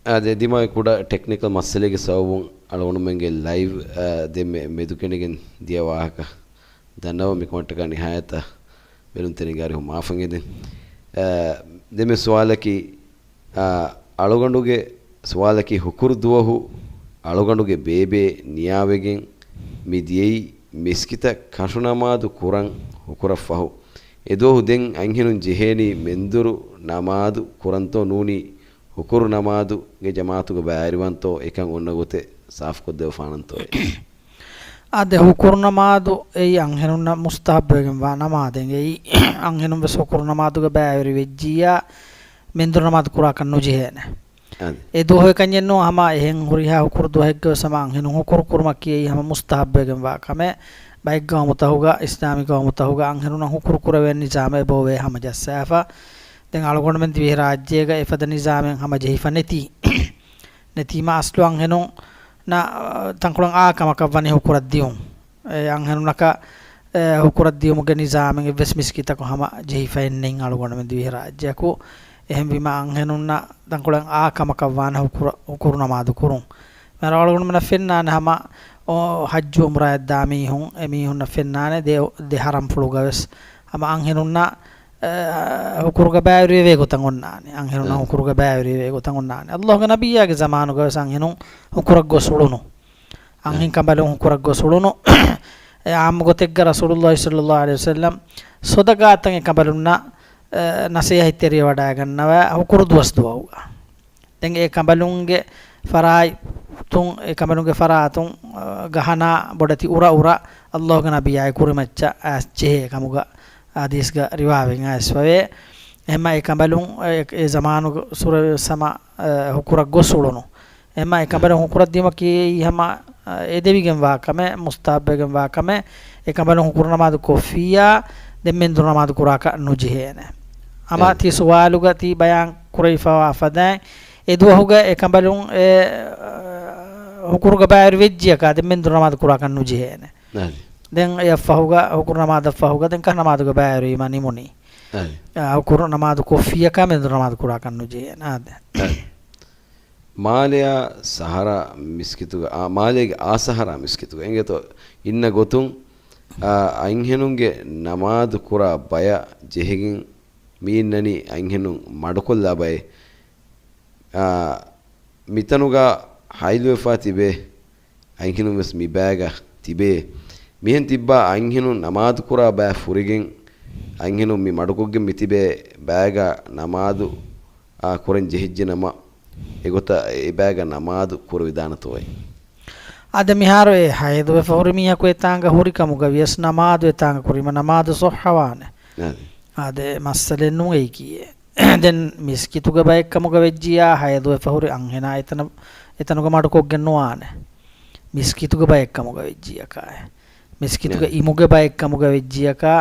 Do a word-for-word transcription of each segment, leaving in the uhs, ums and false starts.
އާދެ، ދިމާވި ކުޑަ ޓެކްނިކަލް މައްސަލައެއްގެ ސަބަބުން އަޅުގަނޑުމެންގެ ލައިވް، އާ، ދެންމެ މެދުކެނޑިގެން ދިޔަ ވާހަކަ ދަންނަވަން. މިކަމަށްޓަކާ ނިހާޔަތަށް ބެލުންތެރިންގެ އަރިހުން މާފަށް އެދެން. އާ، ދެންމެ ސުވާލަކީ، އާ، އަޅުގަނޑުގެ ސުވާލަކީ، ހުކުރު ދުވަހު އަޅުގަނޑުގެ ބޭބެ ނިޔާވެގެން މި ދިޔައީ މިސްކިތަށް ކަށު ނަމާދު ކުރަން ހުކުރަށްފަހު، އެދުވަހު ދެން އަންހެނުން ޖެހޭނީ މެންދުރު ނަމާދު ކުރަންތޯ ނޫނީ ހުކުރު ނަމާދުގެ ޖަމާޢަތުގަ ބައިވެރިވާންތޯ އެކަން އޮންނަ ގޮތެއް ސާފުކޮށްދެއްވަފާނަންތޯއޭ؟ އާދެ، ހުކުރު ނަމާދު އެއީ އަންހެނުންނަށް މުސްތަހައްބުވެގެންވާ ނަމާދެއް. އެއީ އަންހެނުން ވެސް ހުކުރު ނަމާދުގަ ބައިވެރި ވެއްޖިއްޔާ މެންދުރު ނަމާދު ކުރާކަށް ނުޖެހޭނެ. އާދެ. އެ ދުވަހު އެކަންޏެއް ނޫން، ހަމަ އެހެން ހުރިހާ ހުކުރު ދުވަހެއްގަ ވެސް ހަމަ އަންހެނުން ހުކުރު ކުރުމަކީ އެއީ ހަމަ މުސްތަހައްބުވެގެންވާ ކަމެއް. ބައެއް ގައުމުތަކުގަ، އިސްލާމީ ގައުމުތަކުގަ އަންހެނުންނަށް ހުކުރު ކުރެވޭނެ ނިޒާމެއް އެބައޮވޭ ހަމަޖައްސާފަ. ދެން އަޅުގަނޑުމެން ދިވެހިރާއްޖޭގަ އެފަދަ ނިޒާމެއް ހަމަޖެހިފަ ނެތީ. ނެތީމަ އަސްލު އަންހެނުންނަށް ތަންކޮޅެއް އާ ކަމަކަށް ވަނީ ހުކުރަށް ދިޔުން. އެ އަންހެނުންނަކަށް، އެ، ހުކުރަށް ދިޔުމުގެ ނިޒާމެއް އެއްވެސް މިސްކިތަކު ހަމަ ޖެހިފައެއް ނެތް އަޅުގަނޑުމެން ދިވެހިރާއްޖެއަކު. އެހެންވީމަ އަންހެނުންނަށް ތަންކޮޅެއް އާ ކަމަކަށް ވާނެ ހުކުރަ-، ހުކުރު ނަމާދު ކުރުން. މިހާރު އަޅުގަނޑުމެންނަށް ފެންނާނެ ހަމަ، އޯ، ޙައްޖު ޢުމްރާއަށް ދާ މީހުން، އެ މީހުންނަށް ފެންނާނެ ދެ، ދެ ޙަރަމްފުޅުގަ ވެސް ހަމަ އަންހެނުންނަށް، އެ، ހުކުރުގަ ބައިވެރިވެވޭ ގޮތަށް އޮންނާނެ. އަންހެނުންނަށް އެ. ހުކުރުގަ ބައިވެރިވެވޭ ގޮތަށް އޮންނާނެ. ﷲގެ ނަބިއްޔާގެ ޒަމާނުގަ ވެސް އަންހެނުން ހުކުރަށް ގޮސް އުޅުނު. އަންހެން އެ. ކަނބަލުން ހުކުރަށް ގޮސް އުޅުނު. އެ އާއްމު ގޮތެއްގަ ރަސޫލުﷲ ޞައްލަﷲ ޢަލައިހި ވަސައްލަމް ޞަދަޤާތައް އެ ކަނބަލުންނަށް، އެ، ނަޞޭޙަތްތެރިވެވަޑައިގަންނަވާ ހުކުރު ދުވަސް ދުވަހުގަ. ދެން އެ ކަނބަލުންގެ ފަރާތުން، އެ ކަނބަލުންގެ ފަރާތުން، އަ، ގަހަނާ ބޮޑެތި އުރަ އުރަ ﷲގެ ނަބިއްޔާގެ ކުރިމައްޗަށް އައިސް ޖެހޭ ކަމުގަ ޙަދީޘްގަ ރިވާވެގެން އައިސްފަވޭ. އެހެންމަ އެ ކަނބަލުން އެ، އެ ޒަމާނުގެ ސުރަ ސަމަ، އަ، ހުކުރަށް ގޮސް އުޅުނު. އެހެންމަ އެ ކަނބަލުން ހުކުރަށް ދިޔުމަކީ ހަމަ، އަ، އެދެވިގެންވާ ކަމެއް، މުސްތަހައްބުވެގެންވާ ކަމެއް. އެ ކަނބަލުން ހުކުރު ނަމާދު ކޮށްފިއްޔާ، ދެން މެންދުރު ނަމާދު ކުރާކަށް ނުޖެހޭނެ. ހަމަ އެ. ތި ސުވާލުގަ ތި ބަޔާން ކުރެވިފަވާ ފަދައިން، އެ ދުވަހުގަ އެ ކަނބަލުން އެ، އަ، ހުކުރުގަ ބައިވެރި ވެއްޖިއްޔަކާ، ދެން މެންދުރު ނަމާދު ކުރާކަށް ނުޖެހޭނެ. އަދި. ދެން އެއަށްފަހުގަ، ހުކުރު ނަމާދަށްފަހުގަ، ދެން ކަށު ނަމާދުގަ ބައިވެރިވީމަ ނިމުނީ. އަދި. އަ، ހުކުރު ނަމާދު ކޮށްފިއްޔަކާ، މެންދުރު ނަމާދު ކުރާކަށް ނުޖެހޭނެ. އާދެ. އަދި. މާލެއާ ސަހަރާ މިސްކިތުގަ، އާ، މާލޭގެ އާ ސަހަރާ މިސްކިތުގަ އިނގޭތޯ އިންނަ ގޮތުން، އާ، އަންހެނުންގެ ނަމާދު ކުރާ ބަޔަށް ޖެހިގެން މި އިންނަނީ އަންހެނުން މަޑުކޮށްލާ ބައެއް. އާ، މިތަނުގަ ހައިލުވެފާ ތިބޭ އަންހެނުން ވެސް މި ބައިގަ ތިބޭ. މިހެން ތިއްބާ އަންހެނުން ނަމާދު ކުރާ ބައި ފުރިގެން އަންހެނުން މި މަޑުކޮށްގެން މި ތިބޭ ބައިގަ ނަމާދު، އާ، ކުރަން ޖެހިއްޖެ ނަމަ، އެގޮތަށް އެ ބައިގަ ނަމާދު ކުރެވިދާނެތޯއޭ؟ އާދެ، މިހާރު އެ ހައިދުވެފަ ހުރި މީހަކު އެތާނގަ ހުރި ކަމުގަ ވިޔަސް ނަމާދު އެތާނގަ ކުރީމަ ނަމާދު ޞައްޙަވާނެ. އާދެ. އާދެ، މައްސަލައެއް ނޫން އެއީކީއެއް. ދެން މިސްކިތުގެ ބައެއްކަމުގަ ވެއްޖިއްޔާ ހައިދުވެފަ ހުރި އަންހެނާ އެތަނަ-، އެތަނުގަ މަޑުކޮށްގެން ނުވާނެ. މިސްކިތުގެ ބައެއްކަމުގަ ވެއްޖިއްޔަކާއެ. މިސްކިތުގެ އިމުގެ ބައެއްކަމުގަ ވެއްޖިއްޔަކާ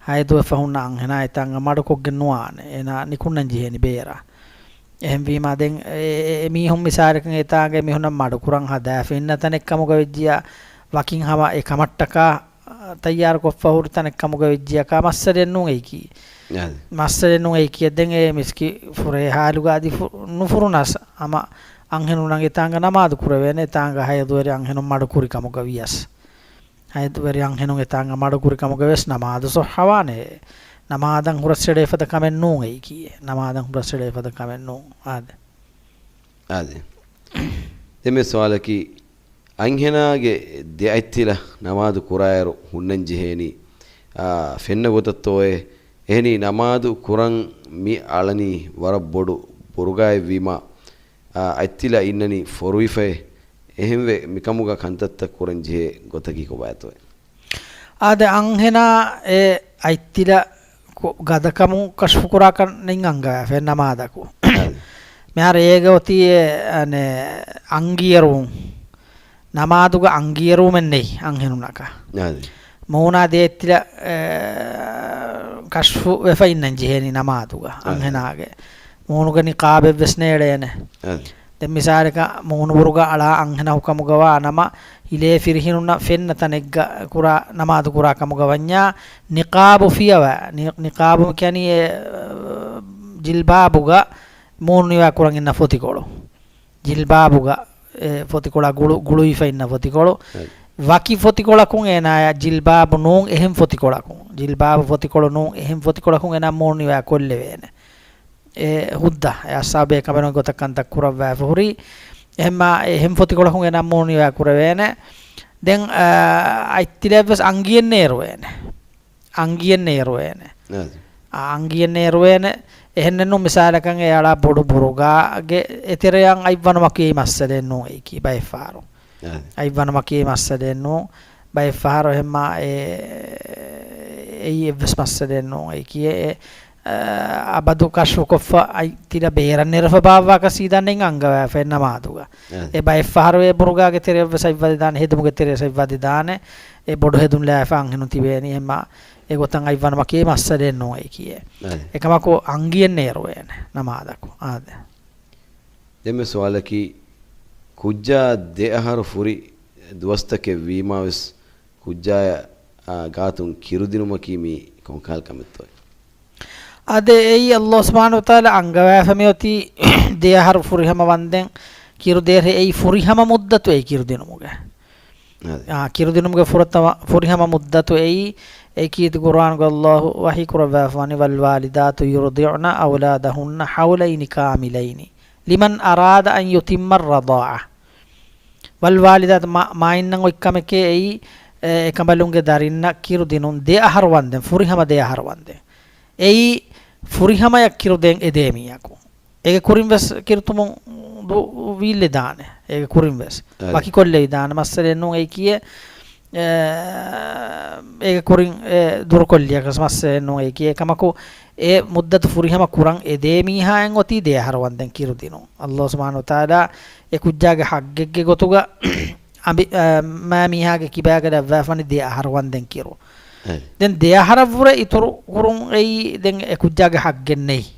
ހައިދުވެފަ ހުންނަ އަންހެނާ އެތާނގަ މަޑުކޮށްގެން ނުވާނެ. އޭނާ ނިކުންނަން ޖެހޭނީ ބޭރަށް. އެހެންވީމާ ދެން އެ، އެ، އެ މީހުން މިސާލަކަށް އެތާނގަ މީހުންނަށް މަޑުކުރަން ހަދާފަ އިންނަ ތަނެއް ކަމުގަ ވެއްޖިއްޔާ ވަކިން ހަމަ އެ ކަމަށްޓަކާ ތައްޔާރުކޮށްފަ ހުރި ތަނެއް ކަމުގަ ވެއްޖިއްޔަކާ މައްސަލައެއް ނޫން އެއީކީ. އާދެ. މައްސަލައެއް ނޫން އެއީކީ. ދެން އެ މިސްކިތު ފުރޭ ހާލުގަ އަދި ފު-، ނުފުރުނަސް ހަމަ އަންހެނުންނަށް އެތާނގަ ނަމާދު ކުރެވޭނެ، އެތާނގަ ހައިދުވެރި އަންހެނުން މަޑުކުރި ކަމުގަ ވިޔަސް. ހައިދުވެރި އަންހެނުން އެތާނގަ މަޑުކުރި ކަމުގަ ވެސް ނަމާދު ޞައްޙަވާނެ. ނަމާދަށް ހުރަސްއެޅޭ ފަދަ ކަމެއް ނޫން އެއީކީ. ނަމާދަށް ހުރަސްއެޅޭ ފަދަ ކަމެއް ނޫން. އާދެ. އާދެ. ދެން މި ސުވާލަކީ، އަންހެނާގެ ދެ އަތްތިލަ ނަމާދު ކުރާއިރު ހުންނަން ޖެހޭނީ، އާ، ފެންނަ ގޮތަށްތޯއޭ؟ އެހެނީ ނަމާދު ކުރަން މި އަޅަނީ ވަރަށް ބޮޑު ބުރުގާއެއްވީމާ، އާ، އަތްތިލަ އިންނަނީ ފޮރުވިފައޭ. އެހެންވެ، މިކަމުގަ ކަންތައްތައް ކުރަން ޖެހޭ ގޮތަކީ ކޮބާތޯއޭ؟ އާދެ، އަންހެނާ އެ އަތްތިލަ ކު-، ގަދަކަމުން ކަޝްފުކުރާކަށް ނެތް އަންގަވާފަ ނަމާދަކު. އާދެ. މިހާރު އޭގަ އޮތީ އެ، އަނެއް، އަންގިއެރުވުން. ނަމާދުގަ އަންގިއެރުވުމެއް ނެތް އަންހެނުންނަކަށް. އާދެ. މޫނާ ދެ އަތްތިލަ، އެ، ކަޝްފު ވެފަ އިންނަން ޖެހޭނީ ނަމާދުގަ. އާދެ. އަންހެނާގެ މޫނުގަ ނިޤާބެއްވެސް ނޭޅޭނެ. އަދި. ދެން މިސާލަކަށް މޫނުބުރުގަ އަޅާ އަންހެނަކު ކަމުގަވާ ނަމަ، ހިލޭ ފިރިހެނުންނަށް ފެންނަ ތަނެއްގަ ކުރާ، ނަމާދު ކުރާ ކަމުގަ ވަންޏާ، ނިޤާބު ފިޔަވާ، ނި-، ނިޤާބު ކިޔަނީ އެ، ޖިލްބާބުގަ މޫނު ނިވާ ކުރަން އިންނަ ފޮތިކޮޅު. ޖިލްބާބުގަ، އެ، ފޮތިކޮޅާ ގުޅު-، ގުޅުވިފަ އިންނަ ފޮތިކޮޅު. އެ. ވަކި ފޮތިކޮޅަކުން އޭނާޔަށް ޖިލްބާބު ނޫން އެހެން ފޮތިކޮޅަކުން، ޖިލްބާބު ފޮތިކޮޅު ނޫން އެހެން ފޮތިކޮޅަކުން އޭނާ މޫނު ނިވާ ކޮށްލެވޭނެ. އެ ހުއްދަ، އެ އައްސާބޭ ކަމެއް ނޫން ގޮތަށް ކަންތައް ކުރައްވާފަ ހުރީ. އެހެންމާ އެހެން ފޮތިކޮޅަކުން އޭނާ މޫނު ނިވާ ކުރެވޭނެ. ދެން، އާ، އަތްތިލައަށްވެސް އަނގިއެއް ނޭރުވޭނެ. އަނގިއެއް ނޭރުވޭނެ. އާ. އާ، އަނގިއެއް ނޭރުވޭނެ. އެހެންނެއްނު މިސާލަކަށް އެ އަޅާ ބޮޑު ބުރުގާގެ އެތެރެއަށް އަތްވަނުމަކީ މައްސަލައެއް ނޫން އެއީކީ ބައެއްފަހަރު. އާ. އަތްވަނުމަކީ މައްސަލައެއް ނޫން. ބައެއްފަހަރު އެހެންމާ އެ، އެއީ އެއްވެސް މައްސަލައެއް ނޫން އެއީކީ. އެ، އަ، އަބަދު ކަޝްފުކޮށްފަ އަތްތިލަ ބޭރަށް ނެރެފަ ބާއްވާކަށް ސީދާ ނެތް އަންގަވާފަ ނަމާދުގަ. އެ. އެ ބައެއްފަހަރު އެ ބުރުގާގެ ތެރެއަށްވެސް އަތްވަދެދާނެ، ހެދުމުގެ ތެރެއަށް އަތްވަދެދާނެ. އެ ބޮޑު ހެދުން ލާފަ އަންހެނުން ތިބޭނީ. އެހެންމާ އެގޮތަށް އަތްވަނުމަކީ މައްސަލައެއް ނޫން އެއީކީ. އެ. އެކަމަކު އަނގިއެއް ނޭރުވޭނެ ނަމާދަކު. އާދެ. ދެންމެ ސުވާލަކީ، ކުއްޖާ ދެ އަހަރު ފުރި ދުވަސްތަކެއް ވީމާވެސް ކުއްޖާޔަށް، އާ، ގާތުން ކިރުދިނުމަކީ މީ ކޮންކަހަލަ ކަމެއްތޯއޭ؟ އާދެ، އެއީ ﷲ ސުބްޙާނަހޫ ވަތަޢާލާ އަންގަވާފަ މިއޮތީ ދެ އަހަރު ފުރިހަމަ ވަންދެން ކިރުދޭށޭ. އެއީ ފުރިހަމަ މުއްދަތު އެއީ ކިރުދިނުމުގެ. އާދެ. އާ، ކިރުދިނުމުގެ ފުރަތަމަ، ފުރިހަމަ މުއްދަތު އެއީ، އެކީ ޤުރްއާނުގަ ﷲ ވަޙީ ކުރައްވާފަވަނީ، "والوالدات يرضعن أولادهن حولين كاملين لمن أراد أن يتم الرضاعة." والوالدات، މާ-، މާތްނަށް އޮތް ކަމެކޭ އެއީ، އެ، އެކަނބަލުންގެ ދަރިންނަށް ކިރުދިނުން ދެ އަހަރު ވަންދެން، ފުރިހަމަ ދެ އަހަރު ވަންދެން. އެއީ ފުރިހަމަޔަށް ކިރުދޭން އެދޭ މީހަކު. އޭގެ ކުރިން ވެސް ކިރުތުމުން ދު-، ވީއްލެވިދާނެ. އޭގެ ކުރިން ވެސް. އަދި. ވަކިކޮށްލެވިދާނެ. މައްސަލައެއް ނޫން އެއީކީއެއް، އޭ، އޭގެ ކުރިން އެ ދުރުކޮށްލިޔަކަސް މައްސަލައެއް ނޫން އެއީކީ. އެކަމަކު އެ މުއްދަތު ފުރިހަމަ ކުރަން އެދޭ މީހާއެއް އޮތީ ދެ އަހަރު ވަންދެން ކިރުދިނުން. ﷲ ސުބްޙާނަހޫ ވަތަޢާލާ އެ ކުއްޖާގެ ޙައްޤެއްގެ ގޮތުގަ އަނބި-، އަ، މާ މީހާގެ ކިބާގަ ލައްވާފަވަނީ ދެ އަހަރު ވަންދެން ކިރު. އެ. ދެން ދެ އަހަރަށްވުރެ އިތުރު ކުރުން އެއީ ދެން އެ ކުއްޖާގެ ޙައްޤެއް ނެތް.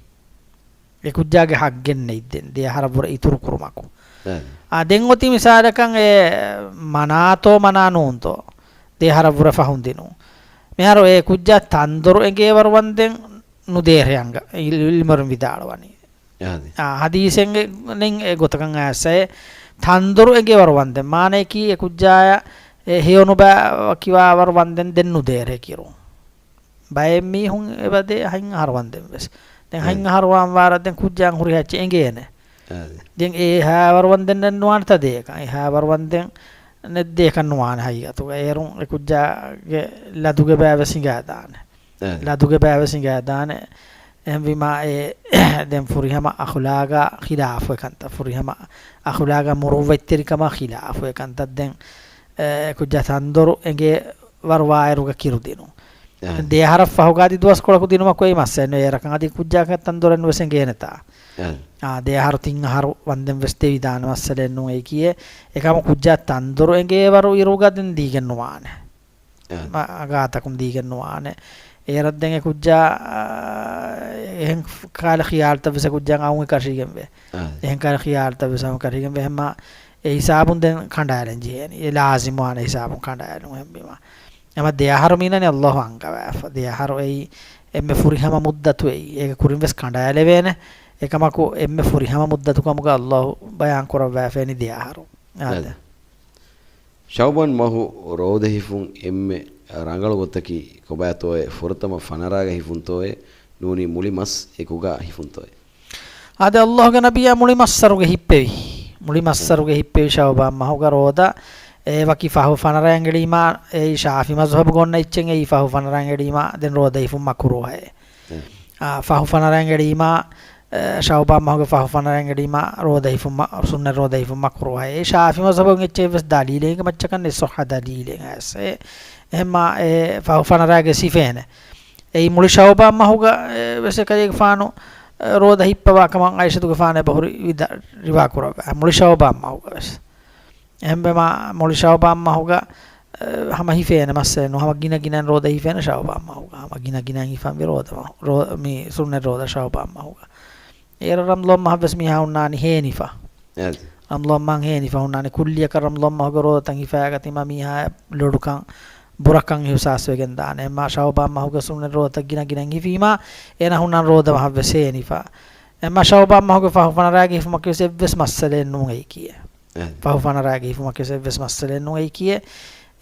އެ ކުއްޖާގެ ޙައްޤެއް ނެތް ދެން ދެ އަހަރަށްވުރެ އިތުރު ކުރުމަކު. އެ. އާ، ދެން އޮތީ މިސާލަކަށް އެ މަނާތޯ މަނާ ނޫންތޯ ދެ އަހަރަށްވުރެ ފަހުން ދިނުން. މިހާރު އެ ކުއްޖާ ތަންދޮރު އެނގޭވަރު ވަންދެން ނުދޭށޭ އަންގަ އިލް-، އިލްމުވެރިން ވިދާޅުވަނީ. އާދެ. އާ، ޙަދީޘެއް ނެތް އެ ގޮތަކަށް އައިސް އެ ތަންދޮރު އެނގޭވަރު ވަންދެން. މާނަޔަކީ އެ ކުއްޖާޔަށް އެ ހެޔޮ ނުބައި ކިބާވަރު ވަންދެން ދެން ނުދޭށޭ ކިރުން. ބައެއް މީހުން އެބަދޭ ހަތް އަހަރު ވަންދެން ވެސް. ދެން އެ. ހަތް އަހަރު ވާން ވާރަށް ދެން ކުއްޖާއަށް ހުރިހާ އެއްޗެއް އެނގޭނެ. އެ. ދެން އެހާވަރު ވަންދެން ނެއް ނުވާނެތާ ދޭކަށް. އެހާވަރު ވަންދެން ނެއް ދޭކަށް ނުވާނެ ހަގީގަތުގަ. އޭރުން އެ ކުއްޖާގެ ލަދުގެ ބައި ވެސް ހިނގާދާނެ. އެ. ލަދުގެ ބައި ވެސް ހިނގާދާނެ. އެހެންވީމާ އެ ދެން ފުރިހަމަ އަޚުލާގާ ޚިލާފުވެ ކަންތައް. ފުރިހަމަ އަޚުލާގާ މުރުއްވަތްތެރިކަމާ ޚިލާފުވެ ކަންތައް. ދެން އެ ކުއްޖާ ތަންދޮރު އެނގޭ ވަރު ވާއިރުގަ ކިރު ދިނުން. އެ. ދެ އަހަރަށް ފަހުގަ އަދި ދުވަސްކޮޅަކު ދިނުމަކު އެއީ މައްސަލައެއް ނޫން. އޭރަކަށް އަދި ކުއްޖާކަށް ތަންދޮރެއް ނުވެސް އެނގޭނެތާ. އެ. އާ، ދެ އަހަރު ތިން އަހަރު ވަންދެން ވެސް ދެވިދާނެ މައްސަލައެއް ނޫން އެއީކީއެއް. އެކަމަކު ކުއްޖާ ތަންދޮރު އެނގޭވަރު އިރުގަ ދެން ދީގެން ނުވާނެ. އެ. މަ-، ގާތަކުން ދީގެން ނުވާނެ. އޭރަށް ދެން އެ ކުއްޖާ، އާ، އެހެން ކަހަލަ ޚިޔާލުތައް ވެސް އެ ކުއްޖާ އައުން އެ ކަށީގެންވޭ. އެ. އެހެން ކަހަލަ ޚިޔާލުތައް ވެސް އައުން ކަށީގެންވޭ. އެހެންމާ އެ ހިސާބުން ދެން ކަނޑައަޅަން ޖެހޭނީ. އެ ލާޒިމުވާނެ ހިސާބުން ކަނޑައަޅުން އެހެންވީމާ. އެމަ ދެ އަހަރު މީނަނީ ﷲ އަންގަވާފަ. ދެ އަހަރު އެއީ އެންމެ ފުރިހަމަ މުއްދަތު އެއީ. އޭގެ ކުރިން ވެސް ކަނޑައެޅެވޭނެ. އެކަމަކު އެންމެ ފުރިހަމަ މުއްދަތު ކަމުގަ ﷲ ބަޔާން ކުރައްވާފައިނީ ދެ އަހަރު. އާދެ. ޝައުބާން މަހު ރޯދަ ހިފުން އެންމެ ރަނގަޅު ގޮތަކީ ކޮބާތޯއޭ؟ ފުރަތަމަ ފަނަރާގަ ހިފުންތޯއޭ؟ ނޫނީ މުޅި މަސް އެކުގަ ހިފުންތޯއޭ؟ އާދެ، ﷲގެ ނަބިއްޔާ މުޅި މައްސަރުގަ ހިއްޕެވި. މުޅި މައްސަރުގަ ހިއްޕެވި ޝައުބާން މަހުގަ ރޯދަ. އެ ވަކި ފަހު ފަނަރައިން އެޅީމާ، އެއީ ޝާފި މަޒުހަބުގަ އޮންނަ އެއްޗެއް، އެއީ ފަހު ފަނަރައިން އެޅީމާ ދެން ރޯދަ ހިފުން މަކުރޫހައޭ. އެ. އާ، ފަހު ފަނަރައިން އެޅީމާ، އެ، ޝައުބާން މަހުގެ ފަހު ފަނަރައިން އެޅީމާ ރޯދަ ހިފުން މަ-، ސުންނަތް ރޯދަ ހިފުން މަކުރޫހައޭ. އެ ޝާފި މަޒުހަބުގެ އެއްޗެއް ވެސް ދަލީލެއް މައްޗަކަށް ނެތް، ޞައްޙަ ދަލީލެއް އައިސް. އެ، އެހެންމާ އެ ފަހު ފަނަރައިގެ ސިފައެއް ނެތް. އެއީ މުޅި ޝައުބާން މަހުގަ، އެ، ވެސް އެކަލޭގެފާނު، އެ، ރޯދަ ހިއްޕަވާ ކަމަށް ޢާއިޝަތުގެފާނު އެބަހުރި ވިދާ-، ރިވާ ކުރައްވާ. މުޅި ޝައުބާން މަހުގަ ވެސް. އެހެންވީމާ މުޅި ޝައުބާން މަހުގަ، އެ، ހަމަ ހިފޭނެ މައްސަލައެއް ނޫން. ހަމަ ގިނަ ގިނައިން ރޯދަ ހިފޭނެ ޝައުބާން މަހުގަ. ހަމަ ގިނަ ގިނައިން ހިފަންވީ ރޯދަ މަހު-، ރޯ-، މި ސުންނަތް ރޯދަ ޝައުބާން މަހުގަ. އޭރަށް ރަމަޟާން މަހަށް ވެސް މީހާ ހުންނާނީ ހޭނިފަ. އެ. ރަމަޟާން މަހަށް ހޭނިފަ ހުންނާނީ. ކުއްލިއަކަށް ރަމަޟާން މަހުގެ ރޯދަތައް ހިފާގަތީމާ މީހާ ލޮޑުކަން، ބުރަކަން އިޙްސާސްވެގެން ދާނެ. އެމާ ޝައުބާން މަހުގެ ސުންނަތް ރޯދަތައް ގިނަ ގިނައިން ހިފީމާ، އޭނަ ހުންނާނެ ރޯދަ މަހަށް ވެސް ހޭނިފަ. އެމަ ޝައުބާން މަހުގެ ފަހު ފަނަރާގެ ހިފުމަކީ ވެސް އެއްވެސް މައްސަލައެއް ނޫން އެއީކީއެއް. އެ. ފަހު ފަނަރާގެ ހިފުމަކީ ވެސް އެއްވެސް މައްސަލައެއް ނޫން އެއީކީއެއް.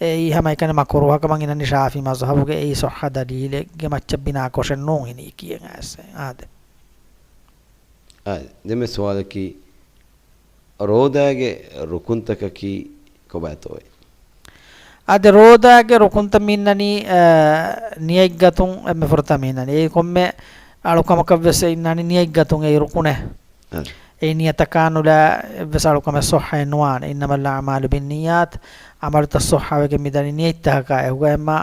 އެއީ ހަމައެކަނި މަކުރޫހަކަމަށް އިންނަނީ ޝާފިޢީ މަޒްހަބުގެ އެއީ ޞައްޙަ ދަލީލެއްގެ މައްޗަށް ބިނާކޮށެއް ނޫން އިނީކީއެއް އާސެ. އާދެ. އާ، ދެންމެ ސުވާލަކީ، ރޯދާގެ ރުކުންތަކަކީ ކޮބާތޯއޭ؟ އާދެ، ރޯދާގެ ރުކުންތައް މިންނަނީ، އަ، ނިޔަތްގަތުން އެންމެ ފުރަތަމަ މިންނަނީ. އެއީ ކޮންމެ އަޅުކަމަކަށްވެސް އިންނަނީ ނިޔަތްގަތުން އެއީ ރުކުނެއް. އަ. އެއީ ނިޔަތަކާ ނުލާ އެއްވެސް އަޅުކަމެއް ޞައްޙައެއް ނުވާނެ. إنما الأعمال بالنيات، ޢަމަލުތައް ޞައްޙަވެގެން މިދަނީ ނިޔަތްތަކަކާ އެކުގަ އެމާ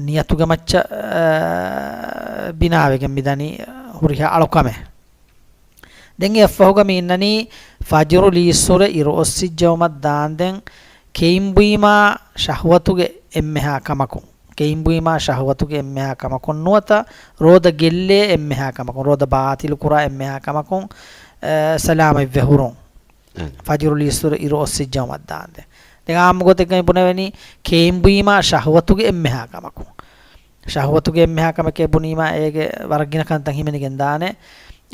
ނިޔަތުގެ މައްޗަށް، އަ، ބިނާވެގެން މިދަނީ ހުރިހާ އަޅުކަމެއް. ދެން އެއަށްފަހުގަ މި އިންނަނީ ފަޖުރު ލީއްސުރެ އިރު އޮއްސިއްޖައުމަށް ދާންދެން ކެއިންބުއިމާ ޝަހުވަތުގެ އެންމެހާ ކަމަކުން، ކެއިންބުއިމާ ޝަހުވަތުގެ އެންމެހާ ކަމަކުން ނުވަތަ ރޯދަ ގެއްލޭ އެންމެހާ ކަމަކުން، ރޯދަ ބާތިލު ކުރާ އެންމެހާ ކަމަކުން، އެ، ސަލާމަތްވެ ހުރުން. އެ. ފަޖުރު ލީއްސުރެ އިރު އޮއްސިއްޖައުމަށް ދާންދެން. ދެން އާއްމު ގޮތެއްގައި ބުނެވެނީ ކެއިންބުއިމާ ޝަހުވަތުގެ އެންމެހާ ކަމަކުން. ޝަހުވަތުގެ އެންމެހާ ކަމެކޭ ބުނީމާ އޭގެ ވަރަށް ގިނަ ކަންތައް ހިމެނިގެން ދާނެ.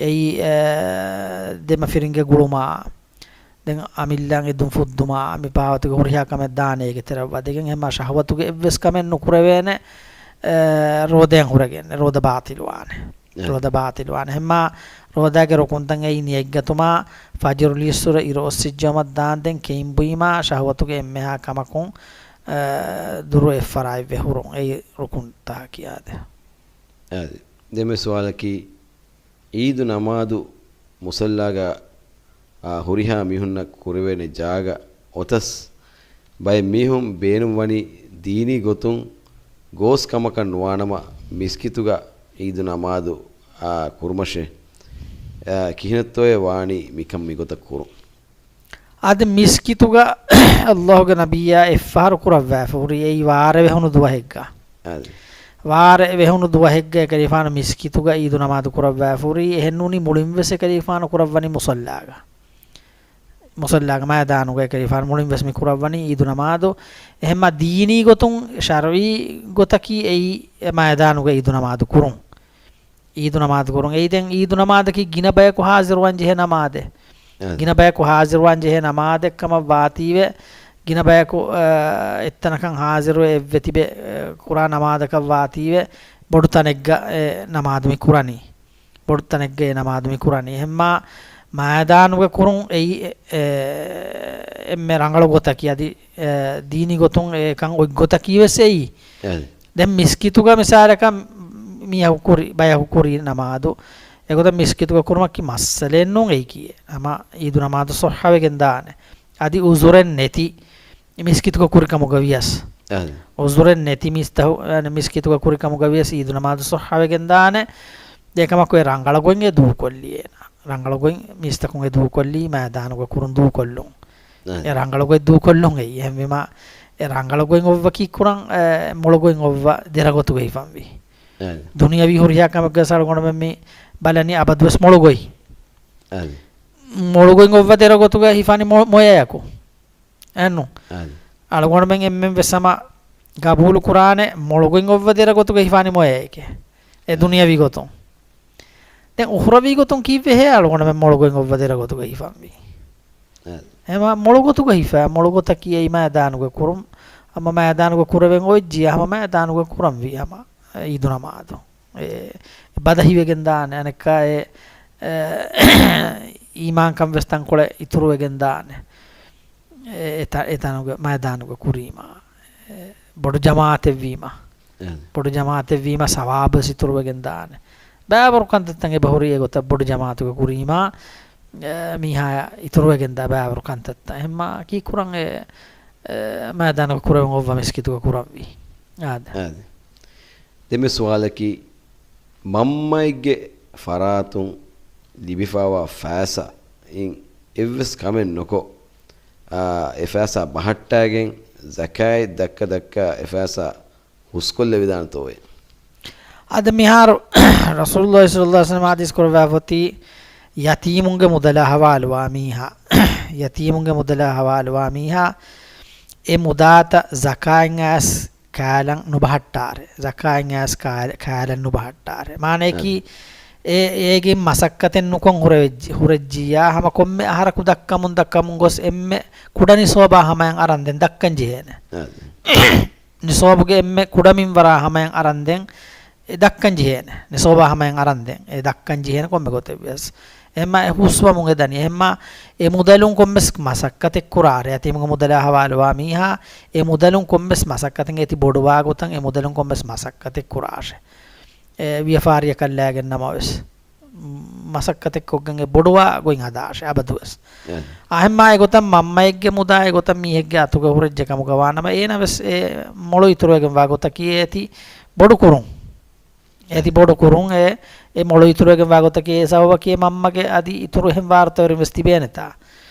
އެއީ، އެ، ދެމަފިރިންގެ ގުޅުމާ، ދެން އަމިއްލައަށް އެދުން ފުއްދުމާ، މި ބާވަތުގެ ހުރިހާ ކަމެއް ދާނެ އޭގެ ތެރެއަށް ވަދެގެން. އެހެންމާ ޝަހުވަތުގެ އެއްވެސް ކަމެއް ނުކުރެވޭނެ، އެ، ރޯދައިން ހުރެގެން. ރޯދަ ބާތިލުވާނެ. އެ. ރޯދަ ބާތިލުވާނެ. އެހެންމާ ރޯދާގެ ރުކުންތައް އެއީ ނިޔަތްގަތުމާ، ފަޖުރު ލީއްސުރެ އިރު އޮއްސިއްޖައުމަށް ދާންދެން ކެއިންބުއިމާ ޝަހުވަތުގެ އެންމެހާ ކަމަކުން، އެ، ދުރު އެއްފަރާތްވެ ހުރުން. އެއީ ރުކުންތަކަކީ އާދެ. އާދެ. ދެންމެ ސުވާލަކީ، އީދު ނަމާދު މުޞައްލާގަ، އާ، ހުރިހާ މީހުންނަށް ކުރެވޭނެ ޖާގަ އޮތަސް، ބައެއް މީހުން ބޭނުންވަނީ ދީނީ ގޮތުން ގޯސް ކަމަކަށް ނުވާނަމަ، މިސްކިތުގަ އީދު ނަމާދު، އާ، ކުރުމަށޭ. އާ، ކިހިނެއްތޯއޭ ވާނީ މިކަން މިގޮތަށް ކުރުން؟ އަދި މިސްކިތުގަ ﷲ ގެ ނަބިއްޔާ އެއްފަހަރު ކުރައްވާފަ ހުރި އެއީ ވާރޭ ވެހުނު ދުވަހެއްގަ. އަދި. ވާރޭ ވެހުނު ދުވަހެއްގަ އެކަލޭގެފާނު މިސްކިތުގަ އީދު ނަމާދު ކުރައްވާފަ ހުރީ. އެހެންނޫނީ މުޅިންވެސް އެކަލޭގެފާނު ކުރައްވަނީ މުޞައްލާގަ. މުޞައްލާގަ މައިދާނުގަ އެކަލޭގެފާނު މުޅިންވެސް މި ކުރައްވަނީ އީދު ނަމާދު. އެހެންމާ ދީނީ ގޮތުން ޝަރުޢީ ގޮތަކީ އެއީ އެ މައިދާނުގަ އީދު ނަމާދު ކުރުން. އީދު ނަމާދު ކުރުން. އެއީ ދެން އީދު ނަމާދަކީ ގިނަ ބަޔަކު ހާޒިރުވާން ޖެހޭ ނަމާދެއް. އަދި. ގިނަ ބަޔަކު ހާޒިރުވާން ޖެހޭ ނަމާދެއް ކަމަށް ވާތީވެ، ގިނަ ބަޔަކު، އަ، އެއްތަނަކަށް ހާޒިރުވެ އެއްވެ ތިބެ، އަ، ކުރާ ނަމާދަކަށް ވާތީވެ، ބޮޑު ތަނެއްގަ އެ ނަމާދު މި ކުރަނީ. ބޮޑު ތަނެއްގަ އެ ނަމާދު މި ކުރަނީ. އެހެންމާ މައިދާނުގަ ކުރުން އެއީ، އެ، އެ، އެންމެ ރަނގަޅު ގޮތަކީ. އަދި، އެ، ދީނީ ގޮތުން އެކަން އޮތް ގޮތަކީ ވެސް އެއީ. އަދި. ދެން މިސްކިތުގަ މިސާލަކަށް މީހަކު ކުރި، ބަޔަކު ކުރި ނަމާދު، އެގޮތަށް މިސްކިތުގަ ކުރުމަކީ މައްސަލައެއް ނޫން އެއީކީ. ހަމަ އީދު ނަމާދު ޞައްޙަވެގެން ދާނެ. އަދި އުޒުރެއް ނެތި މިސްކިތުގަ ކުރި ކަމުގަ ވިޔަސް. އަދި. އުޒުރެއް ނެތި މީސްތަހު، އަ، މިސްކިތުގަ ކުރި ކަމުގަ ވިޔަސް އީދު ނަމާދު ޞައްޙަވެގެން ދާނެ. އެކަމަކު އެ ރަނގަޅު ގޮތް އެ ދޫކޮށްލީ އޭނާ. ރަނގަޅު ގޮތް މީސްތަކުން އެ ދޫކޮށްލީ މައިދާނުގަ ކުރުން ދޫކޮށްލުން. އަދި. އެ ރަނގަޅު ގޮތް ދޫކޮށްލުން އެއީ. އެހެންވީމާ އެ ރަނގަޅު ގޮތް އޮއްވަކީ ކުރަން، އެ، މޮޅު ގޮތް އޮއްވަ ދެރަ ގޮތުގަ ހިފަންވީ. އަދި. ދުނިޔަވީ ހުރިހާ ކަމެއްގަ އަޅުގަނޑުމެން މި ބަލަނީ އަބަދުވެސް މޮޅު ގޮތް. އަދި. މޮޅު ގޮތް އޮއްވަ ދެރަ ގޮތުގަ ހިފަނީ މޮ-، މޮޔަޔަކު. އެއްނު؟ އަދި. އަޅުގަނޑުމެން އެންމެން ވެސް ހަމަ ގަބޫލު ކުރާނެ މޮޅު ގޮތް އޮއްވަ ދެރަ ގޮތުގަ ހިފާނީ މޮޔައެކޭ. އެ އަދި. ދުނިޔަވީ ގޮތުން. ދެން އުޚްރަވީ ގޮތުން ކީއްވެހޭ އަޅުގަނޑުމެން މޮޅު ގޮތް އޮއްވަ ދެރަ ގޮތުގަ ހިފަންވީ؟ އަދި. އެމަ މޮޅު ގޮތުގަ ހިފާ، މޮޅު ގޮތަކީ އެއީ މައިދާނުގަ ކުރުން. ހަމަ މައިދާނުގަ ކުރެވެން އޮތް ޖިޔާ ހަމަ މައިދާނުގަ ކުރަންވީ ހަމަ އީދު ނަމާދު. އެ، އެ ބަދަހިވެގެން ދާނެ. އަނެއްކާ އެ، އެ، އީމާންކަން ވެސް ތަންކޮޅެއް އިތުރުވެގެން ދާނެ. އެ، އެ ތަ-، އެ ތަނުގެ މައިދާނުގަ ކުރީމާ، އެ، ބޮޑު ޖަމާއަތެއްވީމާ. އެ. ބޮޑު ޖަމާއަތެއްވީމާ ސަވާބު ވެސް އިތުރުވެގެން ދާނެ. ބައިވަރު ކަންތައްތައް އެބަހުރި އެގޮތަށް ބޮޑު ޖަމާއަތުގަ ކުރީމާ، އެ، މީހާޔަށް އިތުރުވެގެން ދާ ބައިވަރު ކަންތައްތައް. އެހެންމާ ކީ ކުރަން އެ، އެ، މައިދާނުގަ ކުރެވެން އޮއްވަ މިސްކިތުގަ ކުރަންވީ. އާދެ. އާދެ. ދެންމެ ސުވާލަކީ، މަންމައެއްގެ ފަރާތުން ލިބިފައިވާ ފައިސާ އިން އެއްވެސް ކަމެއް ނުކޮށް، އާ، އެ ފައިސާ ބަހައްޓާގެން ޒަކާތް ދައްކަ ދައްކާ އެ ފައިސާ ހުސްކޮށްލެވިދާނެތޯއޭ؟ އަދި މިހާރު ރަސޫލުﷲ ޞައްލަﷲ ޢަލައިހި ވަސައްލަމަ ޙަދީޘް ކުރައްވާފައޮތީ، ޔަތީމުންގެ މުދަލާ ހަވާލުވާ މީހާ، ޔަތީމުންގެ މުދަލާ ހަވާލުވާ މީހާ، އެ މުދާތައް ޒަކާތް އައިސް ކާލަން ނުބަހައްޓާރެ. ޒަކާތް އައިސް ކާ-، ކާލަން ނުބަހައްޓާރެ. މާނަޔަކީ، އަދި. އެ، އޭގެ މަސައްކަތެއް ނުކޮށް ހުރެވެއްޖި-، ހުރެއްޖިއްޔާ، ހަމަ ކޮންމެ އަހަރަކު ދައްކަމުން ދައްކަމުން ގޮސް އެންމެ ކުޑަ ނިސޯބާ ހަމަޔަށް އަރަން ދެން ދައްކަން ޖެހޭނެ. އާދެ. ނިސޯބުގެ އެންމެ ކުޑަ މިންވަރާ ހަމަޔަށް އަރަން ދެން އެ ދައްކަން ޖެހޭނެ. ނިސޯބާ ހަމަޔަށް އަރަން ދެން އެ ދައްކަން ޖެހޭނެ ކޮންމެ ގޮތެއް ވެސް. އެހެންމާ އެ ހުސްވަމުން އެ ދަނީ. އެހެންމާ އެ މުދަލުން ކޮންމެސް މަސައްކަތެއް ކުރާށޭ. އަތީމުގެ މުދަލާ ހަވާލުވާ މީހާ އެ މުދަލުން ކޮންމެސް މަސައްކަތެއް އޭތި ބޮޑުވާ ގޮތަށް އެ މުދަލުން ކޮންމެސް މަސައްކަތެއް ކުރާށޭ. އެ ވިޔަފާރިއަކަށް ލާގެން ނަމަވެސް. މަސައްކަތެއް ކޮށްގެން އެ ބޮޑުވާ ގޮތް ހަދާށޭ އަބަދުވެސް. އެ. އާ، އެހެންމާ އެގޮތަށް މަންމައެއްގެ މުދާ އެގޮތަށް މީހެއްގެ އަތުގަ ހުރެއްޖެ ކަމުގަ ވާނަމަ، އޭނަ ވެސް އެ މޮޅު އިތުރުވެގެން ވާ ގޮތަކީ އޭތި ބޮޑު ކުރުން. އޭތި ބޮޑު ކުރުން އެ، އެ މޮޅު އިތުރުވެގެން ވާ ގޮތަކީ އެ ސަބަބަކީ އެ މަންމަގެ އަދި އިތުރު އެހެން ވާރުތަވެރިން ވެސް ތިބޭނެތާ.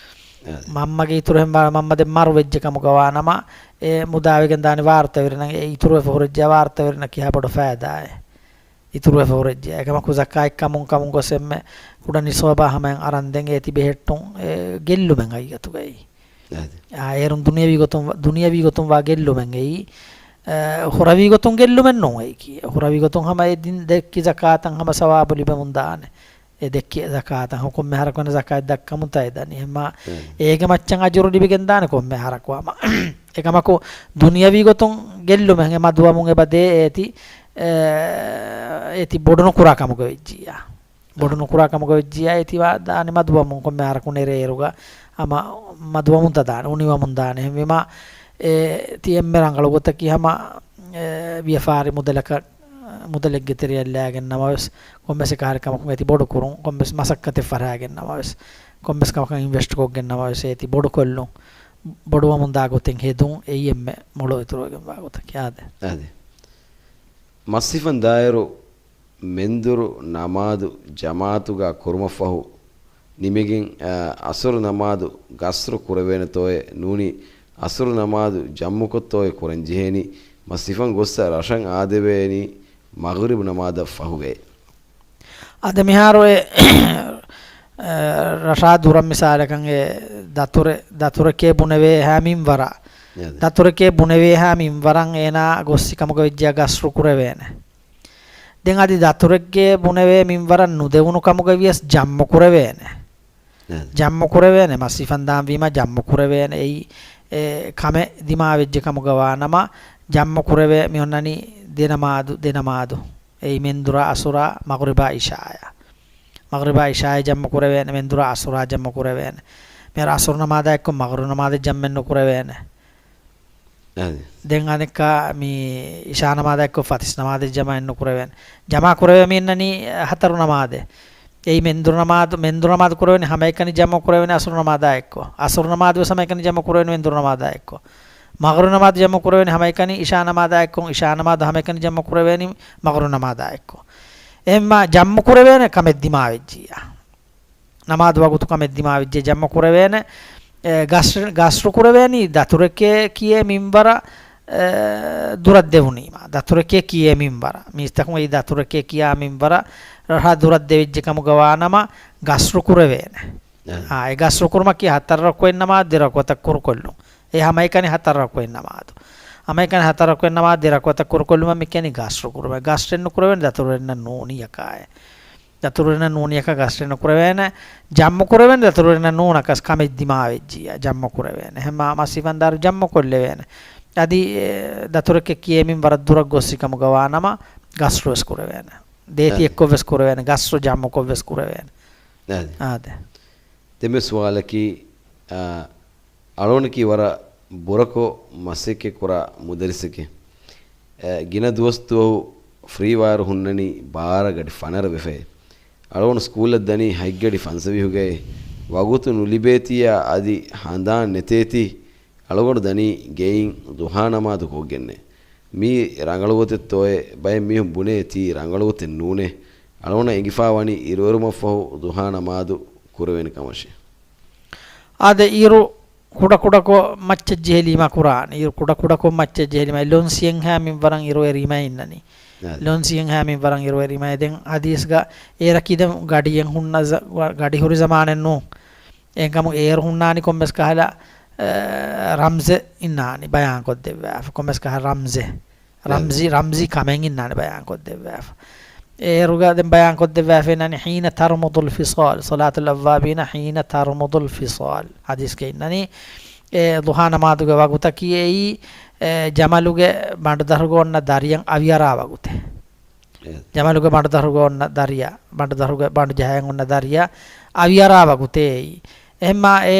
އެ. މަންމަގެ އިތުރު އެހެން ވާ، މަންމަ ދެން މަރު ވެއްޖެ ކަމުގަ ވާނަމަ، އެ މުދާވެގެން ދާނެ ވާރުތަވެރިންނަށް، އެ އިތުރުވެފަ ހުރެއްޖެ ވާރުތަވެރިންނަށް ކިހާ ބޮޑު ފައިދާއެއް. އިތުރުވެފަ ހުރެއްޖެ. އެކަމަކު ޒަކާތް ކަމުން ކަމުން ގޮސް އެންމެ ކުޑަ ނިސޯބާ ހަމަޔަށް އަރަން ދެން އޭތި ބެހެއްޓުން، އެ، ގެއްލުމެއް ހަގީގަތުގައި. އާދެ. އާ، އޭރުން ދުނިޔަވީ ގޮތުން ވަ-، ދުނިޔަވީ ގޮތުން ވާ ގެއްލުމެއް އެއީ. އެ، ހުރަވީ ގޮތުން ގެއްލުމެއް ނޫން އެއީކީ. ހުރަވީ ގޮތުން ހަމަ އެ ދިން ދެއްކި ޒަކާތަށް ހަމަ ސަވާބު ލިބެމުން ދާނެ. އެ ދެއްކި ޒަކާތަށް ކޮންމެ އަހަރަކު ވެސް ޒަކާތް ދައްކަމުން ތައް އެ ދަނީ. އެހެންމާ އެ. އޭގެ މައްޗަށް އަޖުރު ލިބިގެން ދާނެ ކޮންމެ އަހަރަކު ހަމަ. އެކަމަކު ދުނިޔަވީ ގޮތުން ގެއްލުމެއް އެ މަދުވަމުން އެބަ ދޭ އޭތި، އެ، އޭތި ބޮޑު ނުކުރާ ކަމުގަ ވެއްޖިއްޔާ. ބޮޑު އާ. ނުކުރާ ކަމުގަ ވެއްޖިއްޔާ އޭތި ވާ ދާނެ މަދުވަމުން ކޮންމެ އަހަރަކު ނެރޭއިރުގަ ހަމަ މަދުވަމުން ތައް ދާނެ، އުނިވަމުން ދާނެ. އެހެންވީމާ އޭތި އެންމެ ރަނގަޅު ގޮތަކީ ހަމަ، އެ، ވިޔަފާރި މުދަލަކަށް މުދަލެއްގެ ތެރެއަށް ލާގެން ނަމަވެސް، ކޮންމެސް އެކަހަލަ ކަމަކުން އޭތި ބޮޑު ކުރުން، ކޮންމެސް މަސައްކަތެއް ފަށާގެން ނަމަވެސް، ކޮންމެސް ކަމަކަށް އިންވެސްޓް ކޮށްގެން ނަމަވެސް، އޭތި ބޮޑުކޮށްލުން، ބޮޑުވަމުން ދާ ގޮތެއް ހެދުން، އެއީ އެންމެ މޮޅު އިތުރުވެގެން ވާ ގޮތަކީ. އާދެ. އާދެ. މަސްހިފަން ދާއިރު މެންދުރު ނަމާދު ޖަމާޢަތުގަ ކުރުމަށްފަހު، ނިމިގެން، އަ، އަސުރު ނަމާދު ގަސްރު ކުރެވޭނެތޯއޭ ނޫނީ، އަސުރު ނަމާދު ޖަމްޢުކޮށްތޯއޭ ކުރަންޖެހޭނީ، މަސްހިފަން ގޮއްސަ ރަށަށް އާދެވޭނީ މަޣްރިބު ނަމާދަށް ފަހުގައޭ. އަދި މިހާރު އެ، އަ، ރަށާ ދުރަށް މިސާލަކަށް އެ ދަތުރެ-، ދަތުރެކޭ ބުނެވޭހާ މިންވަރަށް. އާދެ. ދަތުރެކޭ ބުނެވޭހާ މިންވަރަށް އޭނާ ގޮއްސި ކަމުގަ ވެއްޖެޔާ ގަސްރު ކުރެވޭނެ. ދެން އަދި ދަތުރެއްގެ ބުނެވޭ މިންވަރަށް ނުދެވުނު ކަމުގަ ވިޔަސް ޖަމްޢު ކުރެވޭނެ. ނައަމް. ޖަމްޢު ކުރެވޭނެ، މަސް ހިފަން ދާން ވީމަ ޖަމްޢު ކުރެވޭނެ. އެއީ، އެ، ކަމެއް ދިމާވެއްޖެ ކަމުގަ ވާނަމަ، ޖަމްޢު ކުރެވޭ މި އޮންނަނީ ދެ ނަމާދު، ދެ ނަމާދު. އެއީ މެންދުރާ އަސުރާ މަޣްރިބާ އިޝާއާ. މަޣްރިބާ އިޝާއާ ޖަމްޢު ކުރެވޭނެ، މެންދުރާ އަސުރާ ޖަމްޢު ކުރެވޭނެ. މިހާރު އަސުރު ނަމާދާ އެއްކޮށް މަޣްރިބު ނަމާދެއް ޖަމްޢެއް ނުކުރެވޭނެ. އަދި. ދެން އަނެއްކާ މި އިޝާ ނަމާދާ އެއްކޮށް ފަތިސް ނަމާދެއް ޖަމްޢެއް ނުކުރެވޭނެ. ޖަމާ ކުރެވޭ މި އިންނަނީ ހަތަރު ނަމާދެއް. އެއީ މެންދުރު ނަމާދު، މެންދުރު ނަމާދު ކުރެވޭނެ ހަމައެކަނި ޖަމްޢު ކުރެވޭނެ އަސުރު ނަމާދާ އެއްކޮށް. އަސުރު ނަމާދު ވެސް ހަމައެކަނި ޖަމްޢު ކުރެވޭނެ މެންދުރު ނަމާދާ އެއްކޮށް. މަޣްރިބު ނަމާދު ޖަމްޢު ކުރެވޭނެ ހަމައެކަނި އިޝާ ނަމާދާ އެއްކޮށް، އިޝާ ނަމާދު ހަމައެކަނި ޖަމްޢު ކުރެވޭނީ މަޣްރިބު ނަމާދާ އެއްކޮށް. އެހެންމާ ޖަމްޢު ކުރެވޭނެ ކަމެއް ދިމާވެއްޖިއްޔާ. ނަމާދު ވަގުތު ކަމެއް ދިމާވެއްޖެ ޖަމްޢު ކުރެވޭނެ، އެ، ގަސް-، ގަސްރު ކުރެވޭނީ ދަތުރެކޭ ކިޔޭ މިންވަރަށް، އެ، ދުރަށް ދެވުނީމަ. ދަތުރެކޭ ކިޔޭ މިންވަރަށް. މީސްތަކުން އެއީ ދަތުރެކޭ ކިޔާ މިންވަރަށް ރަށާ ދުރަށް ދެވިއްޖެ ކަމުގަ ވާނަމަ ގަސްރު ކުރެވޭނެ. އެ. އާ، އެ ގަސްރު ކުރުމަކީ ހަތަރު ރަކުޢަތް ނަމާދު ދެ ރަކުޢަތަށް ކުރުކޮށްލުން. އެ ހަމައެކަނި ހަތަރު ރަކުޢަތް ނަމާދު. ހަމައެކަނި ހަތަރު ރަކުޢަތް ނަމާދު ދެ ރަކުޢަތަށް ކުރުކޮށްލުމަށް މި ކިޔަނީ ގަސްރު ކުރުމޭ. ގަސްރެއް ނުކުރެވޭނެ ދަތުރުވެރިންނަށް ނޫނިއްޔަކާއެ. ދަތުރުވެރިންނަށް ނޫނިއްޔަކާ ގަސްރެއް ނުކުރެވޭނެ. ޖަމްޢު ކުރެވޭނެ ދަތުރުވެރިންނަށް ނޫނަކަސް ކަމެއް ދިމާވެއްޖިއްޔާ ޖަމްޢު ކުރެވޭނެ. އެހެންމާ މަސް ހިފަންދާއިރު ޖަމްޢު ކޮށްލެވޭނެ. އަދި، އެ، ދަތުރެކޭ ކިޔޭ މިންވަރަށް ދުރަށް ގޮއްސި ކަމުގަ ވާނަމަ ގަސްރު ވެސް ކުރެވޭނެ. ދޭތި އެ. އެއްކޮށް ވެސް ކުރެވޭނެ. ގަސްރު ޖަމްޢުކޮށް ވެސް ކުރެވޭނެ. އަދި. އާދެ. ދެންމެ ސުވާލަކީ، އާ، އަޅުގަނޑަކީ ވަރަށް ބުރަކޮށް މަސައްކަތް ކުރާ މުދައްރިސެކޭ. އެ، ގިނަ ދުވަސް ދުވަހު ފްރީ ވަޔަރު ހުންނަނީ ބާރަ ގަޑި ފަނަރަ ވެފައޭ. އަޅުގަނޑު ސްކޫލަށް ދަނީ ހަތް ގަޑި ފަންސަވީހުގައޭ. ވަގުތު ނުލިބޭތީއާ އަދި ހަނދާން ނެތޭތީ، އަޅުގަނޑު ދަނީ ގެއިން ޟުޙާ ނަމާދު ކޮށްގެންނޭ. މީ ރަނގަޅު ގޮތެއްތޯއޭ؟ ބައެއް މީހުން ބުނޭ ތީ ރަނގަޅު ގޮތެއް ނޫނޭ. އަޅުގަނޑަށް އެނގިފާވަނީ އިރުއެރުމަށްފަހު ޟުޙާ ނަމާދު ކުރެވޭނެ ކަމަށޭ. އާދެ، އިރު ކުޑަކުޑަކޮށް މައްޗަށް ޖެހިލީމަ ކުރާނެ. އިރު ކުޑަކުޑަކޮށް މައްޗަށް ޖެހިލީމަ، ލޮންސިއެއްހާ މިންވަރަށް އިރު އެރީމަ އިންނަނީ. އާދެ. ލޮންސިއެއްހާ މިންވަރަށް އިރު އެރީމަ. ދެން ހަދީސްގަ އޭރަކީ ދެން ގަޑިއެއް ހުންނަ ޒަ-، ގަޑި ހުރި ޒަމާނެއް ނޫން. އެހެންކަމުން އޭރު ހުންނާނީ ކޮންމެސް ކަހަލަ، އެ، ރަމްޒެއް އިންނާނީ ބަޔާންކޮށްދެއްވާފަ. ކޮންމެސް ކަހަލަ ރަމްޒެއް. ރަމްޒީ، ރަމްޒީ ކަމެއް އިންނާނެ ބަޔާންކޮށްދެއްވާފަ. އޭރުގަ ދެން ބަޔާން ކޮށްދެއްވާފައި އިންނަނީ، حين ترمض الفصال، صلاة الأوابين حين ترمض الفصال. ޙަދީޘްގަ އިންނަނީ، އެ ޟުޙާ ނަމާދުގެ ވަގުތަކީ އެއީ، އެ، ޖަމަލުގެ ބަނޑުދަށުގަ އޮންނަ ދަރިޔަށް އަވިއަރާ ވަގުތެއް. އެ. ޖަމަލުގެ ބަނޑުދަށުގަ އޮންނަ ދަރިޔަ، ބަނޑުދަށުގެ ބަނޑު ޖަހައިގެން އޮންނަ ދަރިޔަށް އަވިއަރާ ވަގުތޭ އެއީ. އެހެންމާ އެ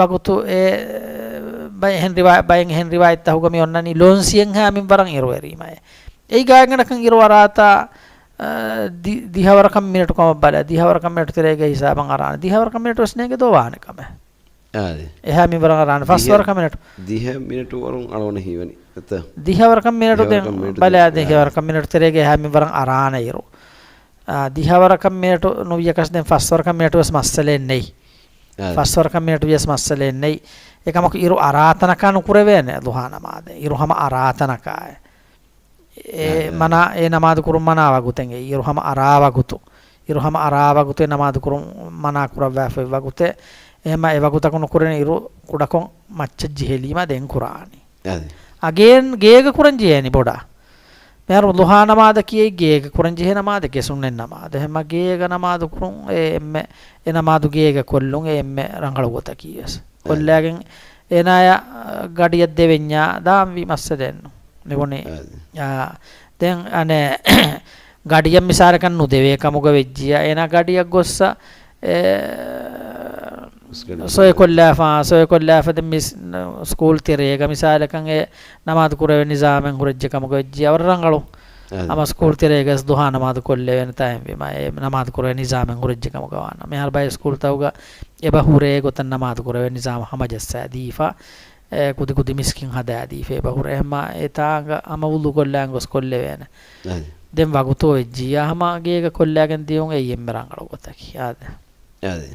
ވަގުތު އެ ބައެއް އެހެން ރިވާ-، ބައެއް އެހެން ރިވާޔަތްތަކުގަ މި އޮންނަނީ ލޯންސިއެއްހާ މިންވަރަށް އިރުއެރީމައޭ. އެއީ ގާތްގަނޑަކަށް އިރު އަރާތާ، އަ، ދި-، ދިހަވަރަކަށް މިނެޓު ކަމަށް ބަލާ، ދިހަވަރަކަށް މިނެޓު ތެރޭގެ ހިސާބަށް އަރާނެ. ދިހަވަރަކަށް މިނެޓު ވެސް ނޭނގެ ދޯ ވާނެ ކަމެއް. އާދެ. އެހާ މިންވަރަށް އަރާނެ. ފަސް ދިހަ-، ވަރަކަށް މިނެޓު. ދިހަ މިނެޓު ވަރުން އަޅުގަނޑަށް ހީވަނީ. އެތަ؟ ދިހަވަރަކަށް މިނެޓު ދިހަވަރަކަށް ދެން މިނެޓު ބަލާ، ދެން. ދިހަވަރަކަށް މިނެޓު ތެރޭގެ އެހާ މިންވަރަށް އަރާނެ އިރު. އާ، ދިހަވަރަކަށް މިނެޓު ނުވިޔަކަސް ދެން ފަސްވަރަކަށް މިނެޓު ވެސް މައްސަލައެއް ނެތް. އާ. ފަސްވަރަކަށް މިނެޓު ވިޔަސް މައްސަލައެއް ނެތް. އެކަމަކު އިރު އަރާތަނަކާ ނުކުރެވޭނެ ޟުޙާ ނަމާދެއް. އިރު ހަމަ އަރާތަނަކާއެ. އެ އާ، އާ. މަނާ، އެ ނަމާދު ކުރުން މަނާ ވަގުތެއް. އިރު ހަމަ އަރާ ވަގުތު. އިރު ހަމަ އަރާ ވަގުތެއް ނަމާދު ކުރުން މަނާ ކުރައްވާފައި ވަގުތެއް. އެހެންމާ އެ ވަގުތަކު ނުކުރެން އިރު ކުޑަކޮށް މައްޗަށް ޖެހިލީމަ ދެން ކުރާނީ. އާދެ. އަ، ގޭ-، ގޭގަ ކުރަން ޖެހޭނީ ބޮޑަށް. މިހާރު ޟުޙާ ނަމާދަކީ އެއީ ގޭގަ ކުރަން ޖެހޭ ނަމާދެއް، ސުންނަތް ނަމާދެއް. އެހެންމަ ގޭގަ ނަމާދު ކުރުން އެ އެންމެ އެ ނަމާދު ގޭގަ ކޮށްލުން އެ އެންމެ ރަނގަޅު ގޮތަކީ ވެސް. އާދެ. ކޮށްލާގެން އޭނާޔަށް، އަ، ގަޑިއަށް ދެވެންޏާ ދާންވީ މައްސަލައެއްނު. މިބުނީ، އާދެ. އާ، ދެން އަނެއް ގަޑިއަށް މިސާލަކަށް ނުދެވޭ ކަމުގަ ވެއްޖިޔާ، އޭނާ ގަޑިއަށް ގޮއްސަ، އެ، ސޮއެކޮށްލާފާ، ސޮއެކޮށްލާފަ ދެން މި ސް-، ސްކޫލް ތެރޭގަ މިސާލަކަށް އެ ނަމާދު ކުރެވޭ ނިޒާމެއް ހުރެއްޖެ ކަމުގަ ވެއްޖިޔާ ވަރަށް ރަނގަޅު. އަދި. ހަމަ ސްކޫލް ތެރޭގަސް ދުހާ ނަމާދު ކޮށްލެވޭނެ ތައެއް ވީމަ، އެ ނަމާދު ކުރެވޭ ނިޒާމެއް ހުރެއްޖެ ކަމުގަ ވާނަމަ. މިހާރު ބައެއް ސްކޫލްތަކުގަ އެބަ ހުރޭ ގޮތަށް ނަމާދު ކުރެވޭ ނިޒާމް ހަމަޖައްސާދީފަ، އެ ކުދި ކުދި މިސްކިތް ހަދާދީފަ އެބަ ހުރޭ. އެހެންމާ އެތާނގަ ހަމަ ވުޟޫ ކޮށްލާން ގޮސް ކޮށްލެވޭނެ. އަދި. ދެން ވަގުތު ވެއްޖިޔާ ހަމަ ގޭގަ ކޮށްލާގެން ދިޔުން އެއީ އެންމެ ރަނގަޅު ގޮތަކީ. އާދެ. އަދި.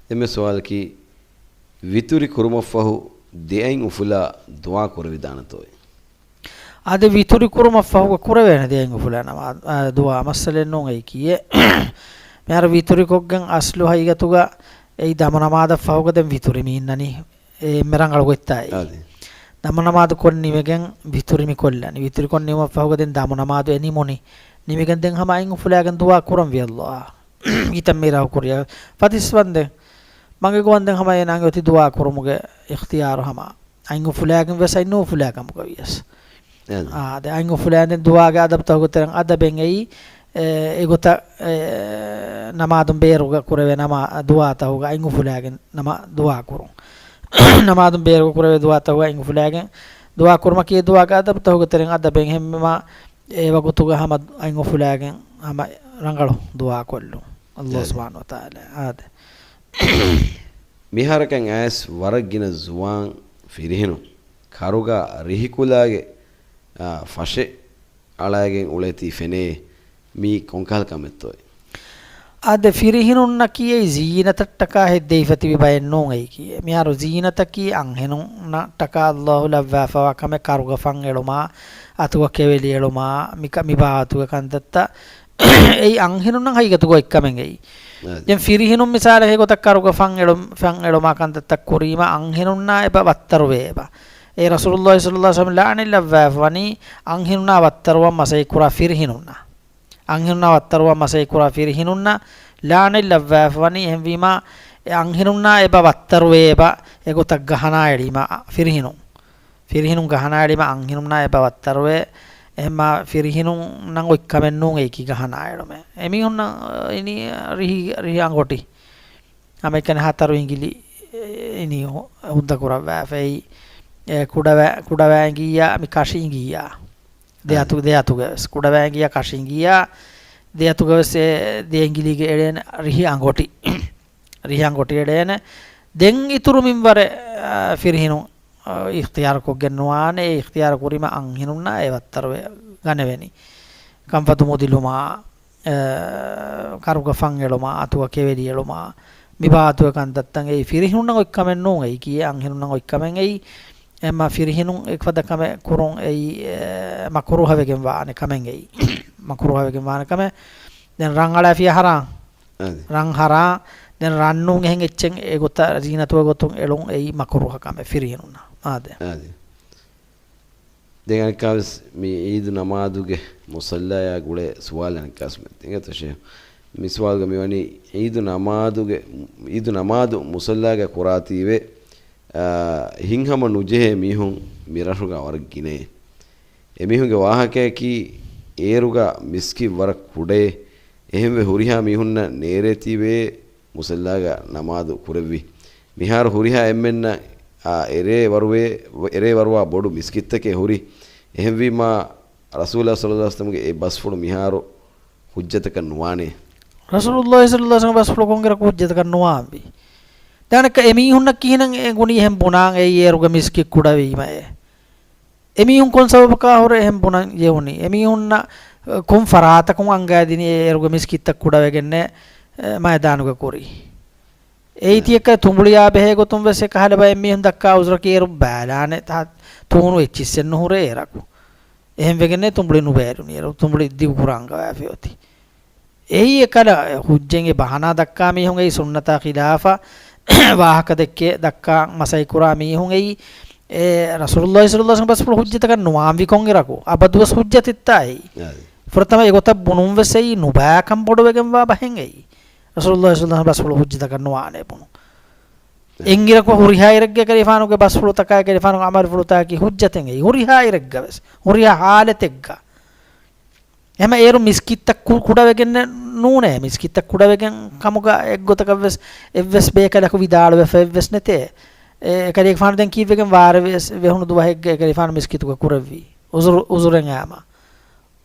އެންމެ ސުވާލަކީ، ވިތުރި ކުރުމަށްފަހު ދެއަތް އުފުލާ ދުޢާ ކުރެވިދާނެތޯއޭ؟ އަދި ވިތުރި ކުރުމަށް ފަހުގަ ކުރެވޭނެ ދެއަތް އުފުލާ ނަމާ-، އާ، ދުޢާ މައްސަލައެއް ނޫން އެއީކީއެއް. މިހާރު ވިތުރި ކޮށްގެން އަސްލު ހަގީގަތުގަ އެއީ ދަމު ނަމާދަށް ފަހުގަ ދެން ވިތުރި މި އިންނަނީ. އެ އެންމެ ރަނގަޅު ގޮތްތާއި. އަދި. ދަމު ނަމާދު ކޮށް ނިމިގެން ވިތުރި މި ކޮށްލަނީ. ވިތުރި ކޮށް ނިމުމަށް ފަހުގަ ދެން ދަމު ނަމާދު އެ ނިމުނީ. ނިމިގެން ދެން ހަމަ އަތް އުފުލާގެން ދުޢާ ކުރަންވީ ﷲ. ކިތަންމެ އިރަށް ކުރިޔަށް ފަތިސްވަންދެން. މަގޭ ގޮވަންދެން ހަމަ އޭނާގެ އޮތީ ދުޢާ ކުރުމުގެ އިޚްތިޔާރު ހަމަ. އަތް އުފުލާގެން ވެސް އަތް ނުއުފުލާ ކަމުގަ ވިޔަސް. އެހެން. އާ، ދެ އަތް އުފުލާ ދެން ދުޢާގެ އަދަބުތަކުގެ ތެރެއިން އަދަބެއް އެއީ، އެ، އެގޮތަށް، އެ، ނަމާދުން ބޭރުގަ ކުރެވޭ ނަމާ-، ދުޢާތަކުގަ އަތް އުފުލާގެން ނަމާ-، ދުޢާ ކުރުން. ނަމާދުން ބޭރުގަ ކުރެވޭ ދުޢާތަކުގަ އަތް އުފުލާގެން ދުޢާ ކުރުމަކީ ދުޢާގެ އަދަބުތަކުގެ ތެރެއިން އަދަބެއް. އެހެންވީމަ އެ ވަގުތުގަ ހަމަ އަތް އުފުލާގެން ހަމަ ރަނގަޅު ދުޢާ ކޮށްލުން. ﷲ އެ. ސުބްޙާނަހޫ ވަތަޢާލާ. އާދެ. މިހާރަކަށް އައިސް ވަރަށް ގިނަ ޒުވާން ފިރިހެނުން ކަރުގަ ރިހިކުލާގެ، އާ، ފަށެއް އަޅައިގެން އުޅޭތީ ފެނޭ. މީ ކޮންކަހަލަ ކަމެއްތޯއޭ؟ އާދެ، ފިރިހެނުންނަކީ އެއީ ޒީނަތަށްޓަކާ ހެއްދެވިފަ ތިބި ބައެއް ނޫން އެއީކީ. މިހާރު ޒީނަތަކީ އަންހެނުންނަށްޓަކާ ﷲ ލައްވާފަވާ ކަމެއް، ކަރުގަ ފަން އެޅުމާ، އަތުގަ ކެވެލި އެޅުމާ، މިކަ-، މި ބާވަތުގެ ކަންތައްތައް. އެއީ އަންހެނުންނަށް ހަގީގަތުގަ އޮތް ކަމެއް އެއީ. އެ. ދެން ފިރިހެނުން މިސާލަކަށް އެގޮތަށް ކަރުގަ ފަން އެޅު-، ފަން އެޅުމާ ކަންތައްތައް ކުރީމަ އަންހެނުންނާ އެބަ ވައްތަރުވޭ އެބަ. އެ ރަސޫލުﷲ ޞައްލަﷲ ޢަލައިހި ވަސައްލަމަ ލަޢުނަތް ލައްވާފަ ވަނީ އަންހެނުންނާ ވައްތަރުވަން މަސައްކަތް ކުރާ ފިރިހެނުންނަށް. އަންހެނުންނާ ވައްތަރުވަން މަސައްކަތް ކުރާ ފިރިހެނުންނަށް ލަޢުނަތް ލައްވާފަ ވަނީ. އެހެންވީމާ، އެ އަންހެނުންނާ އެބަ ވައްތަރުވޭ އެބަ އެގޮތަށް ގަހަނާ އެޅީމަ ފިރިހެނުން. ފިރިހެނުން ގަހަނާ އެޅީމަ އަންހެނުންނާ އެބަ ވައްތަރުވޭ. އެހެންމާ ފިރިހެނުންނަށް އޮތް ކަމެއް ނޫން އެއީކީ ގަހަނާ އެޅުމެއް. އެމީހުންނަށް އިނީ ރިހި، ރިހި އަނގޮޓި. ހަމައެކަނި ހަތަރު އިނގިލި އިނީ ހު-، ހުއްދަ ކުރައްވާފައި. އެ ކުޑަވަ-، ކުޑަވައިނގިއްޔާ މި ކަށި އިނގިއްޔާ. ދެ އަތު-، ދެ އަތުގަވެސް. ކުޑަވައިނގިއްޔާ ކަށި އިނގިއްޔާ. ދެ އަތުގަވެސް އެ ދެ އިނގިލީގެ އެޅޭނެ ރިހި އަނގޮޓި. ރިހި އަނގޮޓި އެޅޭނެ. ދެން އިތުރު މިންވަރެއް، އާ، ފިރިހެނުން، އާ، އިޚްތިޔާރު ކޮށްގެން ނުވާނެ. އެ އިޚްތިޔާރު ކުރީމަ އަންހެނުންނާ އެ ވައްތަރުވެ ގަނެވެނީ. ކަންފަތު މުދިލުމާ، އެ، ކަރުގަ ފަން އެޅުމާ، އަތުގަ ކެވެލި އެޅުމާ، މި ބާވަތުގެ ކަންތައްތައް އެއީ ފިރިހެނުންނަށް އޮތް ކަމެއް ނޫން އެއީކީ. އެ އަންހެނުންނަށް އޮތް ކަމެއް އެއީ. އެހެންމާ ފިރިހެނުން އެފަދަ ކަމެއް ކުރުން އެއީ، އެ، މަކުރޫހަވެގެން ވާނެ ކަމެއް އެއީ. މަކުރޫހަވެގެން ވާނެ ކަމެއް. ދެން ރަން އަޅާފިޔާ ހަރާން. އަދި. ރަން ހަރާން. ދެން ރަންނޫން އެހެން އެއްޗެއް އެގޮތަށް ޒީނަތުގެ ގޮތުން އެޅުން އެއީ މަކުރޫހަ ކަމެއް ފިރިހެނުންނަށް. އާދެ. އަދި. ދެން އަނެއްކާވެސް މި ޢީދު ނަމާދުގެ މުޞައްލާޔާ ގުޅޭ ސުވާލެއް އަނެއްކާވެސް މި ތިނގަތަށެ. މި ސުވާލުގަ މިވަނީ ޢީދު ނަމާދުގެ، ޢީދު ނަމާދު މުޞައްލާގަ ކުރާތީވެ، އާ، ހިތްހަމަ ނުޖެހޭ މީހުން މިރަށުގަ ވަރަށް ގިނައޭ. އެމީހުންގެ ވާހަކަޔަކީ އޭރުގަ މިސްކިތް ވަރަށް ކުޑައޭ. އެހެންވެ ހުރިހާ މީހުންނަށް ނޭރޭތީވެ މުޞައްލާގަ ނަމާދު ކުރެއްވި. މިހާރު ހުރިހާ އެންމެންނަށް އާ އެރޭ ވަރުވޭ، އެރޭ ވަރުވާ ބޮޑު މިސްކިތްތަކެއް ހުރި. އެހެންވީމާ، ރަސޫލާ ޞައްލައްލާހު ޢަލައިހި ވަސައްލަމްގެ އެ ބަސްފުޅު މިހާރު ޙުއްޖަތަކަށް ނުވާނޭ. ރަސޫލުﷲ ޞައްލައްލާހު ޢަލައިހި ވަސައްލަމްގެ ބަސްފުޅު ކޮންއިރަކު ޙުއްޖަތަކަށް ނުވާންވީ؟ ދެން އަނެއްކާ އެމީހުންނަށް ކިހިނެއް އެނގުނީ އެހެން ބުނާން އެއީ އޭރުގެ މިސްކިތް ކުޑަވީމައޭ؟ އެމީހުން ކޮން ސަބަބަކާ ހުރެ އެހެން ބުނަން ޖެހުނީ؟ އެމީހުންނަށް ކޮން ފަރާތަކުން އަންގައިދިނީ އޭރުގެ މިސްކިތްތައް ކުޑަވެގެންނޭ، އެ، މައިދާނުގަ ކުރީ؟ އެއީ ތިޔަކަ ތުނބުޅިޔާ ބެހޭ ގޮތުން ވެސް އެކަހަލަ ބައެއް މީހުން ދައްކާ އުޒުރަކީ އޭރު ބައިލާނެ ތާ ތޫނު އެއްޗިއްސެއް ނުހުރޭ އޭރަކު. އެހެންވެގެންނޭ ތުނބުޅި ނުބޭރުނީ އޭރު ތުނބުޅި ދިގުކުރާ އަންގަވާފި އޮތީ. އެއީ އެކަލަ ޙުއްޖަތް އެ ބަހަނާ ދައްކާ މީހުން އެއީ ސުންނަތާ ޚިލާފަށް ވާހަކަ ދެއްކޭ ދައްކާ މަސައްކަތް ކުރާ މީހުން އެއީ، އެ، ރަސޫލުﷲ ޞައްލައްލާހު ޢަލައިހި ވަސައްލަމްގެ ބަސްފުޅު ޙުއްޖަތަކަށް ނުވާންވީ ކޮންއިރަކު؟ އަބަދުވެސް ޙުއްޖަތެއްތާ އެއީ. އާދެ. ފުރަތަމަ އެގޮތަށް ބުނުން ވެސް އެއީ ނުބައިކަން ބޮޑުވެގެންވާ ބަހެއް އެއީ. ރަސޫލުﷲ ޞައްލައްލާހު ޢަލައިހި ވަސައްލަމްގެ ބަސްފުޅު ޙުއްޖަތަކަށް ނުވާނޭ ބުނުން. އެ. އެންގިރަކު ހުރިހާ އިރެއްގަ އެކަލޭގެފާނުގެ ބަސްފުޅުތަކާ އެކަލޭގެފާނުގެ ޢަމަލުފުޅުތަކަކީ ޙުއްޖަތެއް އެއީ. ހުރިހާ އިރެއްގަ ވެސް. ހުރިހާ ޙާލަތެއްގަ. އެހެން އޭރު މިސްކިތްތައް ކު-، ކުޑަވެގެން ނޫނޭ. މިސްކިތްތައް ކުޑަވެގެން ކަމުގަ އެއްގޮތަކަށް ވެސް އެއްވެސް ބޭކަލަކު ވިދާޅުވެފަ އެއްވެސް ނެތޭ. އެ، އެކަލޭގެފާނު ދެން ކީއްވެގެން ވާރޭ ވެސް ވެހުނު ދުވަހެއްގަ އެކަލޭގެފާނު މިސްކިތުގަ ކުރެއްވީ. އުޒުރު-، އުޒުރެއް އައީމާ.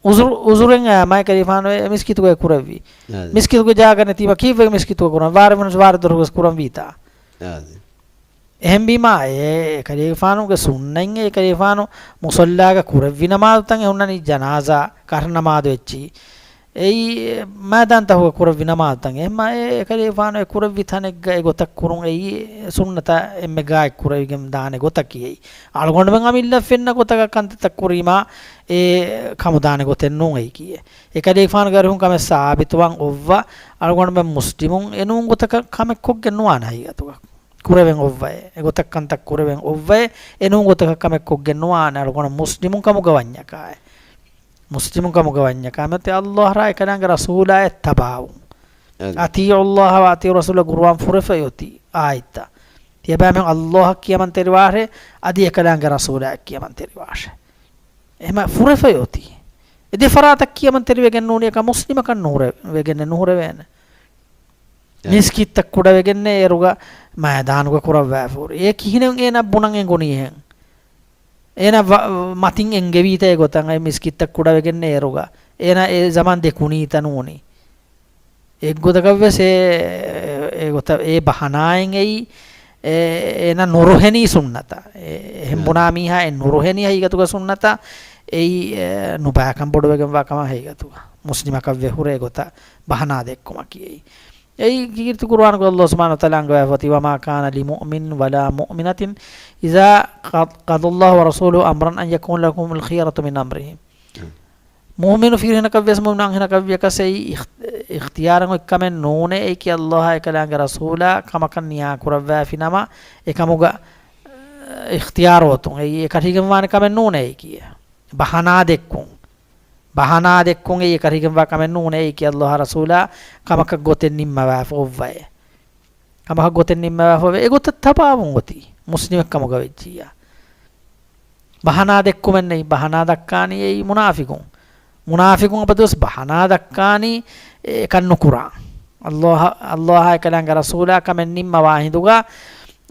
އުޒުރު-، އުޒުރެއް އައީމާ އެކަލޭގެފާނު އެ މިސްކިތުގައި ކުރެއްވީ. އާދެ. މިސްކިތުގެ ޖާގަ ނެތީމަ ކީއްވެގެން މިސްކިތުގަ ކުރަން؟ ވާރޭ ވެހުނު ވާރޭ ދޮރުގަ ވެސް ކުރަން ވީތާ. އާދެ. އެހެންވީމާ، އެ އެކަލޭގެފާނުގެ ސުންނަތް އެއީ އެކަލޭގެފާނު މުޞައްލާގަ ކުރެއްވި ނަމާދުތައް އެ ހުންނަނީ ޖަނާޒާ ކަހަލަ ނަމާދު އެއްޗިހި. އެއީ މައިދާންތަކުގަ ކުރެއްވި ނަމާދުތައް. އެހެންމާ އެ އެކަލޭގެފާނު އެ ކުރެއްވި ތަނެއްގަ އެގޮތަށް ކުރުން އެއީ ސުންނަތަށް އެންމެ ގާތް ކުރެވިގެން ދާނެ ގޮތަކީ އެއީ. އަޅުގަނޑުމެން އަމިއްލަ ފެންނަ ގޮތަކަށް ކަންތައްތައް ކުރީމާ އެ ކަމުދާނެ ގޮތެއް ނޫން އެއީކީ. އެކަލޭގެފާނުގެ އަރިހުން ކަމެއް ސާބިތުވާން އޮއްވާ އަޅުގަނޑުމެން މުސްލިމުން އެނޫން ގޮތަކަށް ކަމެއް ކޮށްގެން ނުވާނެ ހަގީގަތުގަ. ކުރެވެން އޮއްވައޭ. އެގޮތަށް ކަންތައް ކުރެވެން އޮއްވައޭ. އެނޫން ގޮތަކަށް ކަމެއް ކޮށްގެން ނުވާނެ. އަޅުގަނޑު މުސްލިމުން ކަމުގަ ވަންޏަކާއި. މުސްލިމުން ކަމުގަ ވަންޏަކާ މަތި ﷲ ރާ އެކަލާނގެ ރަސޫލާއެއް ތަބާވުން. އަދި. أطيعوا الله وأطيعوا الرسول ގުރުއާން ފުރެފައި އޮތީ އާޔަތްތައް. ތިޔަބައިމީހުން ﷲ އަށް ކިޔަމަންތެރިވާށޭ، އަދި އެކަލާނގެ ރަސޫލާއަށް ކިޔަމަންތެރިވާށޭ. އެހެން ފުރެފައި އޮތީ. އެ ދެ ފަރާތަށް ކިޔަމަންތެރިވެގެން ނޫނީ އެކަ މުސްލިމަކަށް ނުހުރެ-، ވެގެން ނުހުރެވޭނެ. އެ. މިސްކިތްތައް ކުޑަވެގެންނޭ އޭރުގަ މައިދާނުގަ ކުރައްވާފަ ހުރި. އެ ކިހިނެއް އޭނަ ބުނަން އެނގުނީ އެހެން؟ އޭނަ ވަ-، މަތިން އެންގެވީތަ އެގޮތަށް އެ މިސްކިތްތައް ކުޑަވެގެންނޭ އޭރުގަ؟ އޭނަ އެ ޒަމާން ދެކުނީތަ ނޫނީ؟ އެއްގޮތަކަށް ވެސް އެ، އެ ގޮތަށް އެ ބަހަނާއެއް އެއީ، އެ، އޭނަ ނުރުހެނީ ސުންނަތަށް. އެ، އެހެން އެ. ބުނާ މީހާ އެ ނުރުހެނީ ހަގީގަތުގަ ސުންނަތަށް. އެއީ، އެ، ނުބައިކަން ބޮޑުވެގެންވާ ކަމަށް ހަގީގަތުގަ. މުސްލިމަކަށް ވެ ހުރޭ ގޮތަށް ބަހަނާ ދެއްކުމަކީ އެއީ. އެއީ ކީރިތި ޤުރުއާނުގަ ﷲ ސުބްޙާނަހޫ ވަތަޢާލާ އަންގަވާފަ އޮތީ، وما كان لمؤمن ولا مؤمنة إذا قضى الله ورسوله أمرا أن يكون لهم الخيرة من أمرهم. މުއުމިނު ފިރިހެނަކަށް ވެސް މުއުމިނު އަންހެނަކަށް ވިޔަކަސް އެއީ އިޚް-، އިޚްތިޔާރެއް އޮތް ކަމެއް ނޫނޭ، އެއީކީ ﷲ އާ އެކަލާނގެ ރަސޫލާ ކަމަކަށް ނިޔާ ކުރައްވާފި ނަމަ، އެކަމުގަ އިޚްތިޔާރު އޮތުން. އެއީ އެކަށީގެންވާނެ ކަމެއް ނޫނޭ އެއީކީ. ބަހަނާ ދެއްކުން. ބަހަނާ ދެއްކުން އެއީ އެކަށީގެންވާ ކަމެއް ނޫނޭ، އެއީކީ ﷲ އާ ރަސޫލާ ކަމަކަށް ގޮތެއް ނިންމަވާފަ އޮއްވައޭ. ކަމަކަށް ގޮތެއް ނިންމަވާފަ އޮވޭ. އެގޮތަށް ތަބާވުން އޮތީ މުސްލިމެއް ކަމުގަ ވެއްޖިއްޔާ. ބަހަނާ ދެއްކުމެއް ނެތް. ބަހަނާ ދައްކާނީ އެއީ މުނާފިގުން. މުނާފިގުން އަބަދުވެސް ބަހަނާ ދައްކާނީ އެކަން ނުކުރާ. ﷲ، ﷲ އާ އެކަލާނގެ ރަސޫލާ ކަމެއް ނިންމަވާ ހިނދުގަ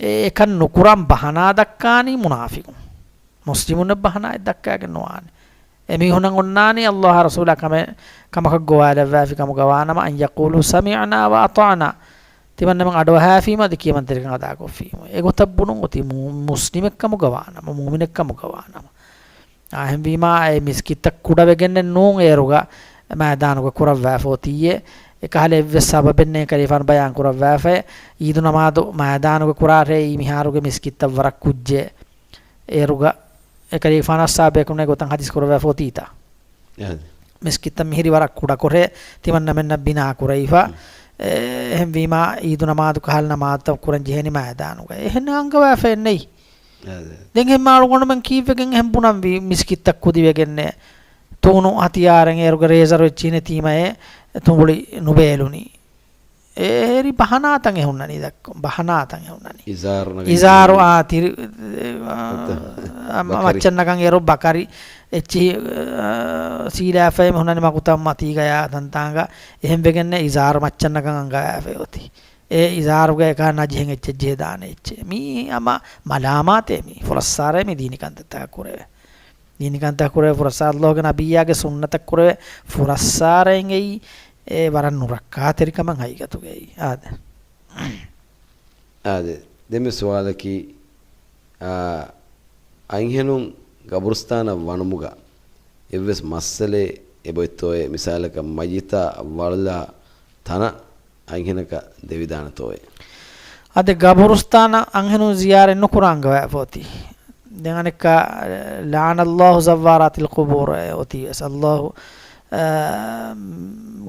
އެ، އެކަން ނުކުރާން ބަހަނާ ދައްކާނީ މުނާފިގުން. މުސްލިމުންނަށް ބަހަނާއެއް ދައްކާގެން ނުވާނެ. އެމީހުނަށް އޮންނާނީ ﷲ އާ ރަސޫލާ ކަމެއް، ކަމަކަށް ގޮވާލައްވާފި ކަމުގަ ވާނަމަ، أن يقولوا سمعنا وأطعنا. ތިމަންނަމެން އަޑުއަހާފީމަ އަދި ކިޔަމަންތެރިކަން އަދާކޮށްފީމަ. އެގޮތަށް ބުނުން އޮތީ މު-، މުސްލިމެއް ކަމުގަ ވާނަމަ، މުއުމިނެއް ކަމުގަ ވާނަމަ. އާ، އެހެންވީމާ، އެ މިސްކިތްތައް ކުޑަވެގެންނެއް ނޫން އޭރުގަ މައިދާނުގަ ކުރައްވާފަ އޮތީއޭ. އެކަހަލަ އެއްވެސް ސަބަބެއް ނެތް ކަލޭގެފާނު ބަޔާން ކުރައްވާފައޭ. ޢީދު ނަމާދު މައިދާނުގަ ކުރާށޭ، އެއީ މިހާރުގެ މިސްކިތްތައް ވަރަށް ކުއްޖެއް. އޭރުގަ އެކަލޭގެފާނަށް ސާބިޤުންނޭ ގޮތަށް ޙަދީޘް ކުރައްވާފަ އޮތީތާ. އެހެން. މިސްކިތްތައް މިހިރީ ވަރަށް ކުޑަކޮށޭ، ތިމަންނަމެންނަށް ބިނާ ކުރެވިފަ. އެ، އެހެންވީމާ، ޢީދު ނަމާދު ކަހަލަ ނަމާދުތައް ކުރަން ޖެހޭނީ މައިދާނުގަ. އެހެން އަންގަވާފައެއް ނެތް. ދެން އެހެން މާޅު ގޮނޑުމެން ކީއްވެގެން އެހެން ބުނަންވީ މިސްކިތްތައް ކުދިވެގެންނޭ؟ ތޫނު ހަތިޔާރެއް އޭރުގެ ރޭޒަރު އެއްޗިހިނެތީމައޭ ތުނބުޅި ނުބޭލުނީ. އޭރި ބަހަނާތައް އެ ހުންނަނީ ދައްކޮ، ބަހަނާތައް އެ ހުންނަނީ. އިޒާރު ނަގަން އިޒާރު އާ ތިރި، އާ، މަ-، މައްޗަށް ނަގަން އޭރު ބަކަރި އެއްޗިހި، އާ، ސީލާފައި މި ހުންނަނީ މަގުތައް މަތީގަޔާ ތަންތާނގަ އެހެން ވެގެންނޭ އިޒާރު މައްޗަށް ނަގަން އަނގަވާފައި އޮތީ. އެ އިޒާރުގަ އެކާ ނަޖިހެން އެއްޗެއް ޖެހިދާނެ އެއްޗެއް. މީ ހަމަ މަލާމާތޭ މީ. ފުރައްސާރައޭ މީ ދީނީ ކަންތައްތަކަށް ކުރެވޭ. ދީނީ ކަންތައް ކުރެވޭ ފުރައްސާރަ، އައްލާހުގެ ނަބިއްޔާގެ ސުންނަތަށް ކުރެވޭ ފުރައްސާރައިން އެއީ، އެ ވަރަށް ނުރައްކާތެރިކަމަށް ހަގީގަތުގައި. އާދެ. އާދެ. ދެންމެ ސުވާލަކީ، އާ، އަންހެނުން ގަބުރުސްތާނަށް ވަނުމުގަ އެއްވެސް މައްސަލައެއް އެބައޮތްތޯއޭ؟ މިސާލަކަށް މައްޔިތާ ވަޅުލާ ތަނަށް އަންހެނަކަށް ދެވިދާނެތޯއޭ؟ އަދި ގަބުރުސްތާނަށް އަންހެނުން ޒިޔާރަތް ނުކުރާ އަންގަވާފަ އޮތީ. ދެން އަނެއްކާ، لعن الله زوارات القبور އެ އޮތީ ވެސް. އައްލާހު، އާ،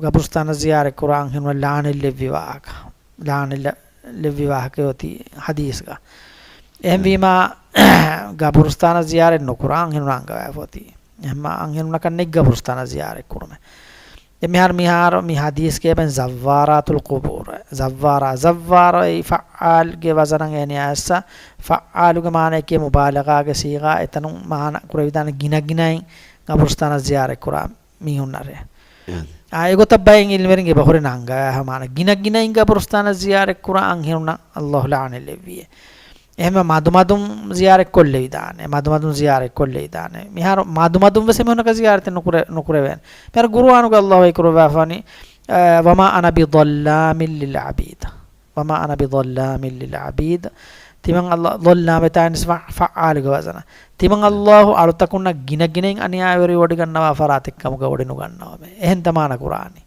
ގަބުރުސްތާނަށް ޒިޔާރަތް ކުރާ އަންހެނުންނަށް ލަޢުނަތް ލެއްވި ވާހަކަ. ލަޢުނަތް ލެއްވި ވާހަކަ އޮތީ ޙަދީޘްގަ. އެހެންވީމާ، ގަބުރުސްތާނަށް ޒިޔާރަތް ނުކުރާ އަންހެނުންނަށް އަންގަވާފަ އޮތީ. އެހެންމަ އަންހެނުންނަކަށް ނެތް ގަބުރުސްތާނަށް ޒިޔާރަތް ކުރުމެއް. ދެން މިހާރު، މިހާރު މި ޙަދީޘްގެ ބައިން ޒައްވާރާތުލް ޤުބޫރު. ޒައްވާރާ، ޒައްވާރާ އެއީ ފައްޢާލްގެ ވަޒަނަށް އޭނި އައިއްސަ، ފައްޢާލުގެ މާނައަކީ މުބާލަޣާގެ ސީޣާ، އެތަނުން މާނަ ކުރެވިދާނެ ގިނަ ގިނައިން ގަބުރުސްތާނަށް ޒިޔާރަތް ކުރާ މީހުންނަށޭ. އާ، އެގޮތަށް ބައެއް ޢިލްމުވެރިން އެބަހުރި ނަންގަވާ ހަމަ ގިނަ ގިނައިން ގަބުރުސްތާނަށް ޒިޔާރަތް ކުރާ އަންހެނުންނަށް އައްލާހު ލަޢުނަތް ލެއްވިއޭ. އެހެންމަ މަދުމަދުން ޒިޔާރަތް ކޮށްލެވިދާނެ. މަދުމަދުން ޒިޔާރަތް ކޮށްލެވިދާނެ. މިހާރު މަދުމަދުން ވެސް އެމީހުންނަކަށް ޒިޔާރަތެއް ނުކުރެ-، ނުކުރެވޭނެ. މިހާރު ޤުރުއާނުގަ އައްލާހު ވަޙީ ކުރައްވާފާނީ، އަ، وما أنا بظلام للعبيد. وما أنا بظلام للعبيد. ތިމަން އައްލާ، ޟައްލާމް އެތާނިސް ފަ-، ފައްޢާލުގެ ވަޒަނަށް. ތިމަން އައްލާހު އަޅުތަކުންނަށް ގިނަ ގިނައިން އަނިޔާވެރިވެވޮޑިގަންނަވާ ފަރާތެއް ކަމުގަ ވޮޑިނުގަންނަވަމޭ. އެހެންތަ މާނަ ކުރާނީ.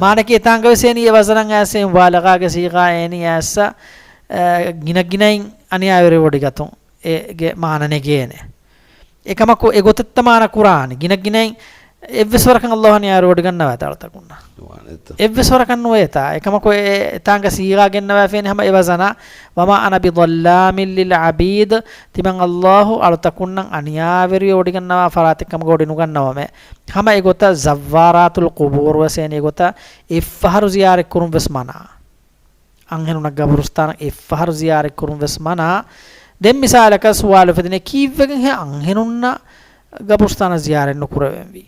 މާނައަކީ އެތާނގަވެސް އޭނީ އެ ވަޒަނަށް އައިސް މުބާލަޣާގެ ސީޣާ އޭނީ އައިއްސަ، އަ، ގިނަ ގިނައިން އަނިޔާވެރިވޮޑިގަތުން އޭގެ މާނަ ނެގޭނެ. އެކަމަކު އެގޮތަށްތަ މާނަ ކުރާނީ. ގިނަ ގިނައިން އެއްވެސް ވަރަކަށް އައްލާހު އަނިޔާވެރިވޮޑިގަންނަވާތަ އަޅުތަކުންނަށް؟ ނުވާނެތަ؟ އެއްވެސް ވަރަކަށް ނުވޭތާ. އެކަމަކު އެ، އެތާނގަ ސީޣާ ގެންނަވާފޭނެ ހަމަ އެ ވަޒަނަށް، وما أنا بظلام للعبيد. ތިމަން އައްލާހު އަޅުތަކުންނަށް އަނިޔާވެރިވެވޮޑިގަންނަވާ ފަރާތެއް ކަމުގަ ވޮޑިނުގަންނަވަމޭ. ހަމަ އެގޮތަށް ޒައްވާރާތުލް ޤުބޫރު ވެސް އޭނީ އެގޮތަށް އެއްފަހަރު ޒިޔާރަތްކުރުން ވެސް މަނާ. އަންހެނުންނަށް ގަބުރުސްތާނަށް އެއްފަހަރު ޒިޔާރަތްކުރުން ވެސް މަނާ. ދެން މިސާލަކަށް ސުވާލު އުފެދެނީ، ކީއްވެގެންހޭ އަންހެނުންނަށް ގަބުރުސްތާނަށް ޒިޔާރަތް ނުކުރެވެންވީ؟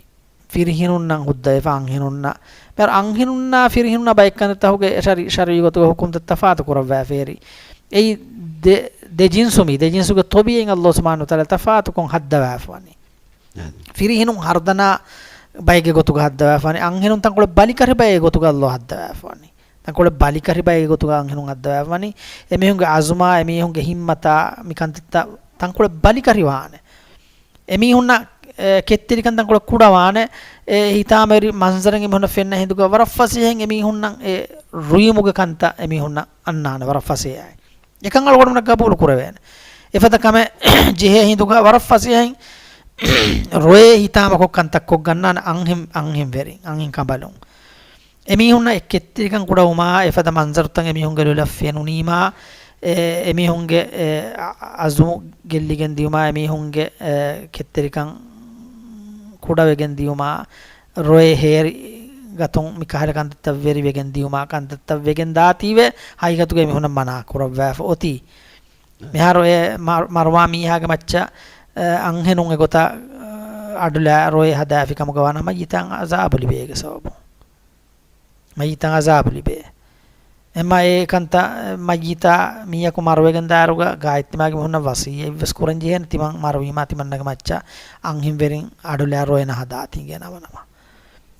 ފިރިހެނުންނަށް ހުއްދަވެފަ އަންހެނުންނަށް. މިހާރު އަންހެނުންނާ ފިރިހެނުންނާ ބައެއް ކަންތައްތަކުގެ ޝަރީ-، ޝަރީޢީ ގޮތުގަ ހުކުމްތައް ތަފާތު ކުރައްވާފައި އެރި. އެއީ ދެ، ދެ ޖިންސު މީ، ދެ ޖިންސުގެ ޠަބީޢީން އައްލާހު ސުބްޙާނަހޫ ވަތަޢާލާ ތަފާތުކޮށް ހައްދަވާފަވަނީ. އާދެ. ފިރިހެނުން ހަރުދަނާ ބައެއްގެ ގޮތުގަ ހައްދަވާފަވަނީ. އަންހެނުން ތަންކޮޅެއް ބަލިކަށި ބައެއްގެ ގޮތުގަ އައްލާހު ހައްދަވާފަވަނީ. ތަންކޮޅެއް ބަލިކަށި ބައެއްގެ ގޮތުގަ އަންހެނުން ހައްދަވާފަވަނީ. އެމީހުންގެ އަޒުމާ، އެމީހުންގެ ހިއްމަތާ، މި ކަންތައްތައް ތަންކޮޅެއް ބަލިކަށިވާނެ. އެމީހުންނަށް، އެ، ކެތްތެރިކަން ތަންކޮޅެއް ކުޑަވާނެ. އެ، ހިތާމަވެރި މަންޒަރެއް އެމީހުންނަށް ފެންނަ ހިނދުގަ ވަރަށް ފަސޭހައިން އެމީހުންނަށް އެ ރުއިމުގެ ކަންތައް އެމީހުންނަށް އަންނާނެ ވަރަށް ފަސޭހައިން. އެކަން އަޅުގަނޑުމެންނަށް ގަބޫލު ކުރެވޭނެ. އެފަދަ ކަމެއް ޖެހޭ ހިނދުގަ ވަރަށް ފަސޭހައިން ރޮއެ ހިތާމަކޮށް ކަންތައް ކޮށްގަންނާނެ އަންހެން، އަންހެންވެރިން، އަންހެން ކަނބަލުން. އެމީހުންނަށް އެ ކެތްތެރިކަން ކުޑަވުމާ، އެފަދަ މަންޒަރުތައް އެމީހުންގެ ލޮލަށް ފެނުނީމާ، އެ، އެމީހުންގެ، އެ، އަ-، އަޒުމު ގެއްލިގެން ދިޔުމާ، އެމީހުންގެ، އެ، ކެތްތެރިކަން ކުޑަވެގެން ދިޔުމާ، ރޮއެ ހޭރި ގަތުން މިކަހަލަ ކަންތައްތައް ވެރިވެގެން ދިޔުމާ، ކަންތައްތައް ވެގެން ދާތީވެ، ހަގީގަތުގައި މީހުންނަށް މަނާ ކުރައްވާފަ އޮތީ. މިހާރު އެ މަ-، މަރުވާ މީހާގެ މައްޗަށް، އެ، އަންހެނުން އެގޮތަށް، އެ، އަޑުލާ ރޮއެ ހަދާފި ކަމުގަ ވާނަމަ މައްޔިތަށް އަޒާބު ލިބޭ އޭގެ ސަބަބުން. މައްޔިތަށް އަޒާބު ލިބޭ. އެމަ އެ ކަންތައް މައްޔިތާ މީހަކު މަރުވެގެން ދާއިރުގަ ގާތްތިމާގެ މީހުންނަށް ވަސިއްޔަތްވެސް ކުރަން ޖެހޭނެ، ތިމަން މަރުވީމާ ތިމަންނަގެ މައްޗަށް އަންހެންވެރިން އަޑުލާ ރޮއެ ނަހަދާތީގެ ނަމަ ނަމަ.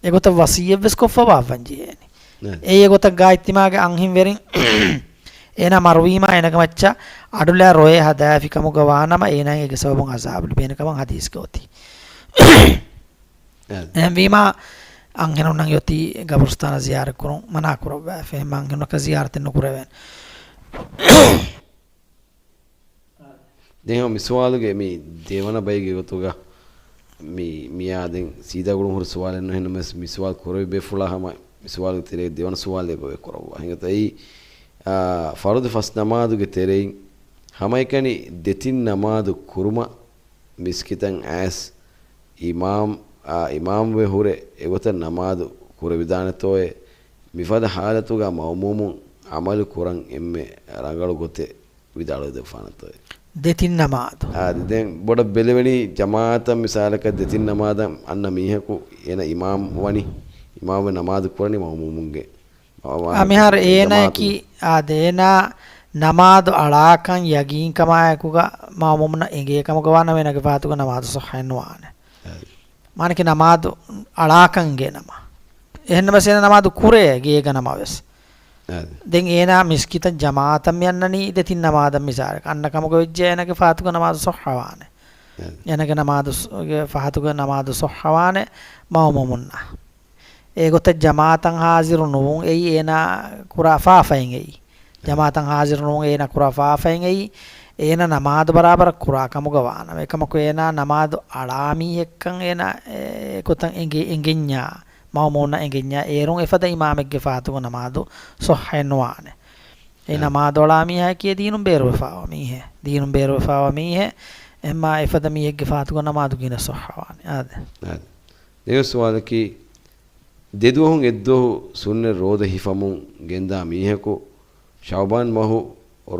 އެގޮތަށް ވަސިއްޔަތްވެސް ކޮށްފަ ވާވަން ޖެހޭނެ. އެއީ އެގޮތަށް ގާތްތިމާގެ އަންހެންވެރިން އޭނާ މަރުވީމާ އޭނަގެ މައްޗަށް އަޑުލާ ރޮއެ ހަދާފި ކަމުގަ ވާނަމަ އޭނާއަށް އޭގެ ސަބަބުން އަޒާބު ލިބޭނެ ކަމަށް ހަދީސްގަ އޮތީ. އެހެންވީމާ، އަންހެނުންނަށް އޮތީ ގަބުރުސްތާނަށް ޒިޔާރަތްކުރުން މަނާ ކުރައްވާފަ. އެހެންމަ އަންހެނުންނަކަށް ޒިޔާރަތެއް ނުކުރެވޭނެ. ދެން މި ސުވާލުގެ މި ދެވަނަ ބައިގެ ގޮތުގަ މި، މިއާ ދެން ސީދާ ގުޅުން ހުރި ސުވާލެއް ނޫން. އެހެންނަމަވެސް މި ސުވާލު ކުރެވި ބޭފުޅާ ހަމަ މި ސުވާލުގެ ތެރޭ ދެވަނަ ސުވާލެއް އެބަ ކުރައްވާ. ހިނގަތަ އެއީ، އާ، ފަރުދު ފަސް ނަމާދުގެ ތެރެއިން ހަމައެކަނި ދެތިން ނަމާދު ކުރުމަށް މިސްކިތަށް އައިސް އިމާމް، އާ، އިމާމްވެ ހުރެ އެގޮތަށް ނަމާދު ކުރެވިދާނެތޯއޭ؟ މިފަދަ ހާލަތުގަ މައުމޫމުން ޢަމަލު ކުރަން އެންމެ ރަނގަޅު ގޮތެއް ވިދާޅުވެދެއްވާނެތޯއޭ؟ ދެތިން ނަމާދު. އާދެ، ދެން ބޮޑަށް ބެލެވެނީ ޖަމާޢަތަށް މިސާލަކަށް ދެތިން ނަމާދަށް އަންނަ މީހަކު އޭނަ އިމާމް ވަނީ، އިމާމްވެ ނަމާދު ކުރަނީ މައުމޫމުންގެ އާ، މިހާރު އޭނާއަކީ، އާދެ، އޭނާ ނަމާދު އަޅާކަން ޔަގީންކަމާއެކުގަ މައުމޫމުންނަށް އެނގޭ ކަމުގަ ވާނަމަ އޭނާގެ ފަހަތުގަ ނަމާދު ޞައްޙައެއް ނުވާނެ. އާދެ. މާނަކީ ނަމާދު އަޅާކަން އެނގޭ ނަމަ. އެހެންނަމަވެސް އޭނާ ނަމާދު ކުރޭ ގޭގަ ނަމަވެސް. އާދެ. ދެން އޭނާ މިސްކިތަށް ޖަމާޢަތަށް މި އަންނަނީ ދެތިން ނަމާދަށް މިސާލަކަށް އަންނަ ކަމުގަ ވެއްޖެ އޭނާގެ ފަހަތުގަ ނަމާދު ޞައްޙަވާނެ. އާދެ. އޭނާގެ ނަމާދު ގެ ފަހަތުގަ ނަމާދު ޞައްޙަވާނެ މައުމޫމުންނަށް. އެގޮތަށް ޖަމާޢަތަށް ހާޒިރު ނުވުން އެއީ އޭނާ ކުރާ ފާފައެއް އެއީ. ޖަމާޢަތަށް ހާޒިރު ނުވުން އޭނާ ކުރާ ފާފައެއް އެއީ. އޭނާ ނަމާދު ބަރާބަރަށް ކުރާ ކަމުގަ ވާނަމަ، އެކަމަކު އޭނާ ނަމާދު އަޅާ މީހެއްކަން އޭނާ އެ ގޮތަށް އެނގި-، އެނގެންޏާ، މައުމޫނަށް އެނގެންޏާ، އޭރުން އެފަދަ އިމާމެއްގެ ފަހަތުގަ ނަމާދު ޞައްޙައެއް ނުވާނެ. އެއީ އާ. ނަމާދު އަޅާ މީހާއަކީ ދީނުން ބޭރުވެފާވާ މީހެއް. ދީނުން ބޭރުވެފާވާ މީހެއް. އެހެންމާ އެފަދަ މީހެއްގެ ފަހަތުގަ ނަމާދު ގިނަ ޞައްޙަވާނެ. އާދެ. އާދެ. ދެވެސް ސުވާލަކީ، ދެދުވަހުން އެއްދުވަހު ސުންނަތް ރޯދަ ހިފަމުން ގެންދާ މީހަކު ޝަޢުބާން މަހު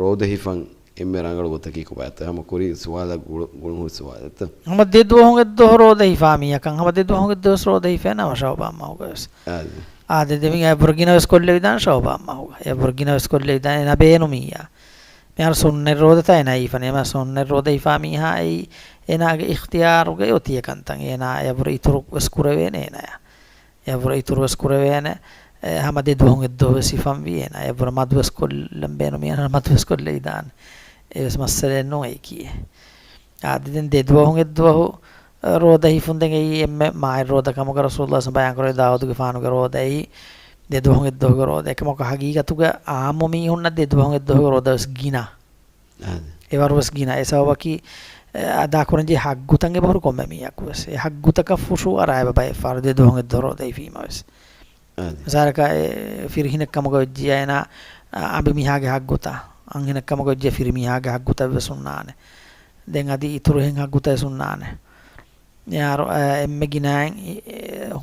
ރޯދަ ހިފަން އެންމެ ރަނގަޅު ގޮތަކީ ކޮބާތޯ؟ ހަމަ ކުރީ ސުވާލަށް ގުޅު-، ގުޅުން ހުރި ސުވާލެއްތަ؟ ހަމަ ދެދުވަހުން އެއްދުވަހު ރޯދަ ހިފާ މީހަކަށް ހަމަ ދެދުވަހުން އެއްދުވަސް ރޯދަ ހިފޭ ނަމަ ޝަޢުބާން މަހުގަވެސް. އާދެ. އާދެ، ދެމިން އެއަށްވުރެ ގިނަވެސް ކޮށްލެވިދާނެ ޝަޢުބާން މަހުގަ. އެއަށްވުރެ ގިނަވެސް ކޮށްލެވިދާނެ އޭނާ ބޭނުމިއްޔާ. މިހާރު ސުންނަތް ރޯދަތައް އޭނާ ހިފަނީ. އެމަ ސުންނަތް ރޯދަ ހިފާ މީހާ އެއީ އޭނާގެ އިޚްތިޔާރުގައި އޮތި އެކަންތައް. އޭނާ އެއަށްވުރެ އިތުރު ވެސް ކުރެވޭނެ އޭނާޔާ. އެއަށްވުރެ އިތުރު ވެސް ކުރެވޭނެ. އެ، ހަމަ ދެ ދުވަހުން އެއްދުވަހު ވެސް ހިފަންވީ އޭނާ. އެއަށްވުރެ މަދު ވެސް ކޮށްލަން ބޭނުމީ އޭނާ މަދު ވެސް ކޮށްލެވިދާނެ. އެވެސް މައްސަލައެއް ނޫން އެއީކީ. އާދެ، ދެން ދެ ދުވަހުން އެއްދުވަހު، އަ، ރޯދަ ހިފުން ދެން އެއީ އެންމެ މާތް ރޯދަ ކަމުގަ ރަސޫލުﷲ ސަ ބަޔާންކުރެއްވި ދާއޫދުގެފާނުގެ ރޯދައީ ދެ ދުވަހުން އެއްދުވަހުގެ ރޯދަ. އެކަމަކު ހަގީގަތުގަ އާއްމު މީހުންނަށް ދެ ދުވަހުން އެއްދުވަހުގެ ރޯދަ ވެސް ގިނަ. އާދެ. އެވަރު ވެސް ގިނަ. އެ ސަބަބަކީ، އެ، އަދާކުރަންޖެހޭ ހައްގުތައް އެބަހުރި ކޮންމެ މީހަކު ވެސް. އެ ހައްގުތަކަށް ފުށު އަރާ އެބަ ބައެއް ފަހަރު ދެ ދުވަހުން އެއްދުވަހު ރޯދަ ހިފީމަ ވެސް. އާދެ. މިސާލަކަށް އެ ފިރިހެނެއް ކަމުގަ ވެއްޖިއްޔާ އޭނާ، އަ، އަނބިމީހާގެ ހައްގުތައް، އަންހެނެއް ކަމުގަ ވެއްޖިއްޔާ ފިރިމީހާގެ ހައްގުތައް ވެސް ހުންނާނެ. ދެން އަދި އިތުރު އެހެން ހައްގުތައް ވެސް ހުންނާނެ. އެއާރު، އަ، އެންމެ ގިނައިން، އެ،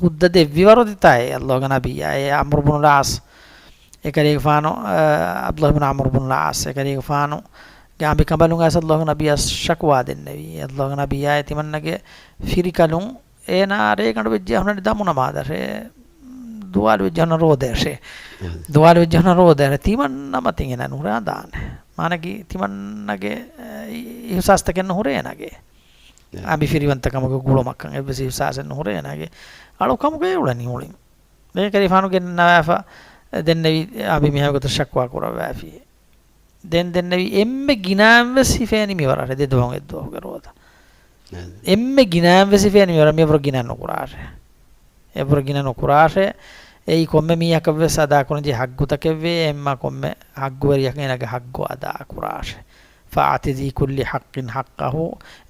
ހުއްދަ ދެއްވި ވަރުދިތާއޭ ﷲގެ ނަބިއްޔާ، އެ ޢަމްރު ބުނު ލްޢާޞް، އެކަލޭގެފާނު، އަ، ޢަބްދުﷲ ބުނު ޢަމްރު ބުނު ލްޢާޞް، އެކަލޭގެފާނު ގެ އަނބިކަނބަލުން އައިސް ﷲގެ ނަބިއްޔާ ޝަކުވާ ދެންނެވީ. ﷲގެ ނަބިއްޔާ ތިމަންނަގެ ފިރިކަލުން އޭނާ ރޭގަނޑު ވެއްޖެ އަހުނަނި ދަމު ނަމާދަށޭ، ދުވާލު ވެއްޖެ އަހުނަ ރޯދައަށޭ. އެ. ދުވާލު ވެއްޖެ އަހުނަ ރޯދައަށޭ. ތިމަންނަމަ ތިން އޭނާ ނުހުރާ ދާނެ. މާނަކީ ތިމަންނަގެ، އެ، އިހުސާސްތަކެއް ނުހުރޭ އޭނާގެ. އެ. އަނބި ފިރިވަންތަކަމުގެ ގުޅުމަކަށް އެއްވެސް އިހުސާސެއް ނުހުރޭ އޭނާގެ. އަޅުކަމުގައި އުޅެނީ އުޅިން. ދެން ކަލޭގެފާނު ގެންނަވާފަ، ދެންނެވި އަނބި މިހާ ގޮތަށް ޝަކުވާ ކުރައްވާފި. ދެން ދެންނެވި އެންމެ ގިނައިން ވެސް ހިފޭނީ މިވަރަށް ދެ ދުވަހުން އެއްދުވަހުގެ ރޯދަ. އެންމެ ގިނައިން ވެސް ހިފޭނީ މިވަރަށް މިވަރަށް ގިނަ ނުކުރާށޭ. އެވަރަށް ގިނަ ނުކުރާށޭ. އެއީ ކޮންމެ މީހަކަށް ވެސް އަދާކުރަންޖެހޭ ހައްގުތަކެއްވޭ. އެހެންމާ ކޮންމެ ހައްގުވެރިޔަކަށް އޭނާގެ ހައްގު އަދާ ކުރާށޭ. فَآتِ ذِي كُلِّ حَقٍّ حَقَّهُ.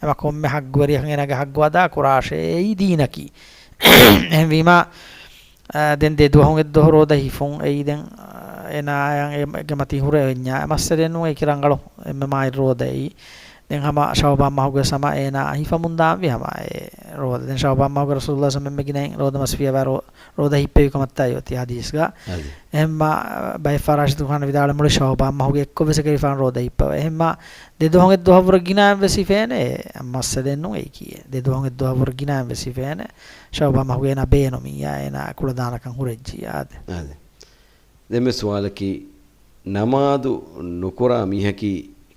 އެމަ ކޮންމެ ހައްގުވެރިޔަކަށް އޭނާގެ ހައްގު އަދާ ކުރާށޭ. އެއީ ދީނަކީ. އެހެންވީމާ، އާ، ދެން ދެ ދުވަހުން އެއްދުވަހު ރޯދަ ހިފުން އެއީ ދެން، އާ، އޭނާއަށް އެ-، އޭގެ މަތީ ހުރެވެންޏާ މައްސަލައެއް ނޫން. އެއީކީ ރަނގަޅު އެންމެ މާތް ރޯދައެއް. ދެން ހަމަ ޝަޢުބާން މަހުގެ ސަމަ އޭނާ ހިފަމުން ދާންވީ ހަމަ އެ ރޯދަ. ދެން ޝަޢުބާން މަހުގަ ރަސޫލުﷲ ސަމަ އެންމެ ގިނައިން ރޯދަ މަސް ފިޔަވާ ރޯ-، ރޯދަ ހިއްޕެވި ކަމަށްތާ އޮތީ ޙަދީޘްގަ. އެހެންމާ ބައެއް ފަހަރު ރާޝިދު ޚާން ވިދާޅުވި މުޅި ޝަޢުބާން މަހުގެ އެއްކޮށް ވެސް އެކަލޭގެފާނު ރޯދަ ހިއްޕަވަ. އެހެންމާ ދެ ދުވަހުން އެއްދުވަހަށްވުރެ ގިނައިން ވެސް ހިފޭނެ. މައްސަލައެއް ނޫން އެއީކީ. ދެ ދުވަހުން އެއްދުވަހަށްވުރެ ގިނައިން ވެސް ހިފޭނެ. ޝަޢުބާން މަހުގަ އޭނާ ބޭނުމިއްޔާ އޭނާ ކުޅަދާނަކަން ހުރެއްޖިއްޔާ. އާދެ. އާދެ. ދެންމެ ސުވާލަކީ، ނަމާދު ނުކުރާ މީހަކީ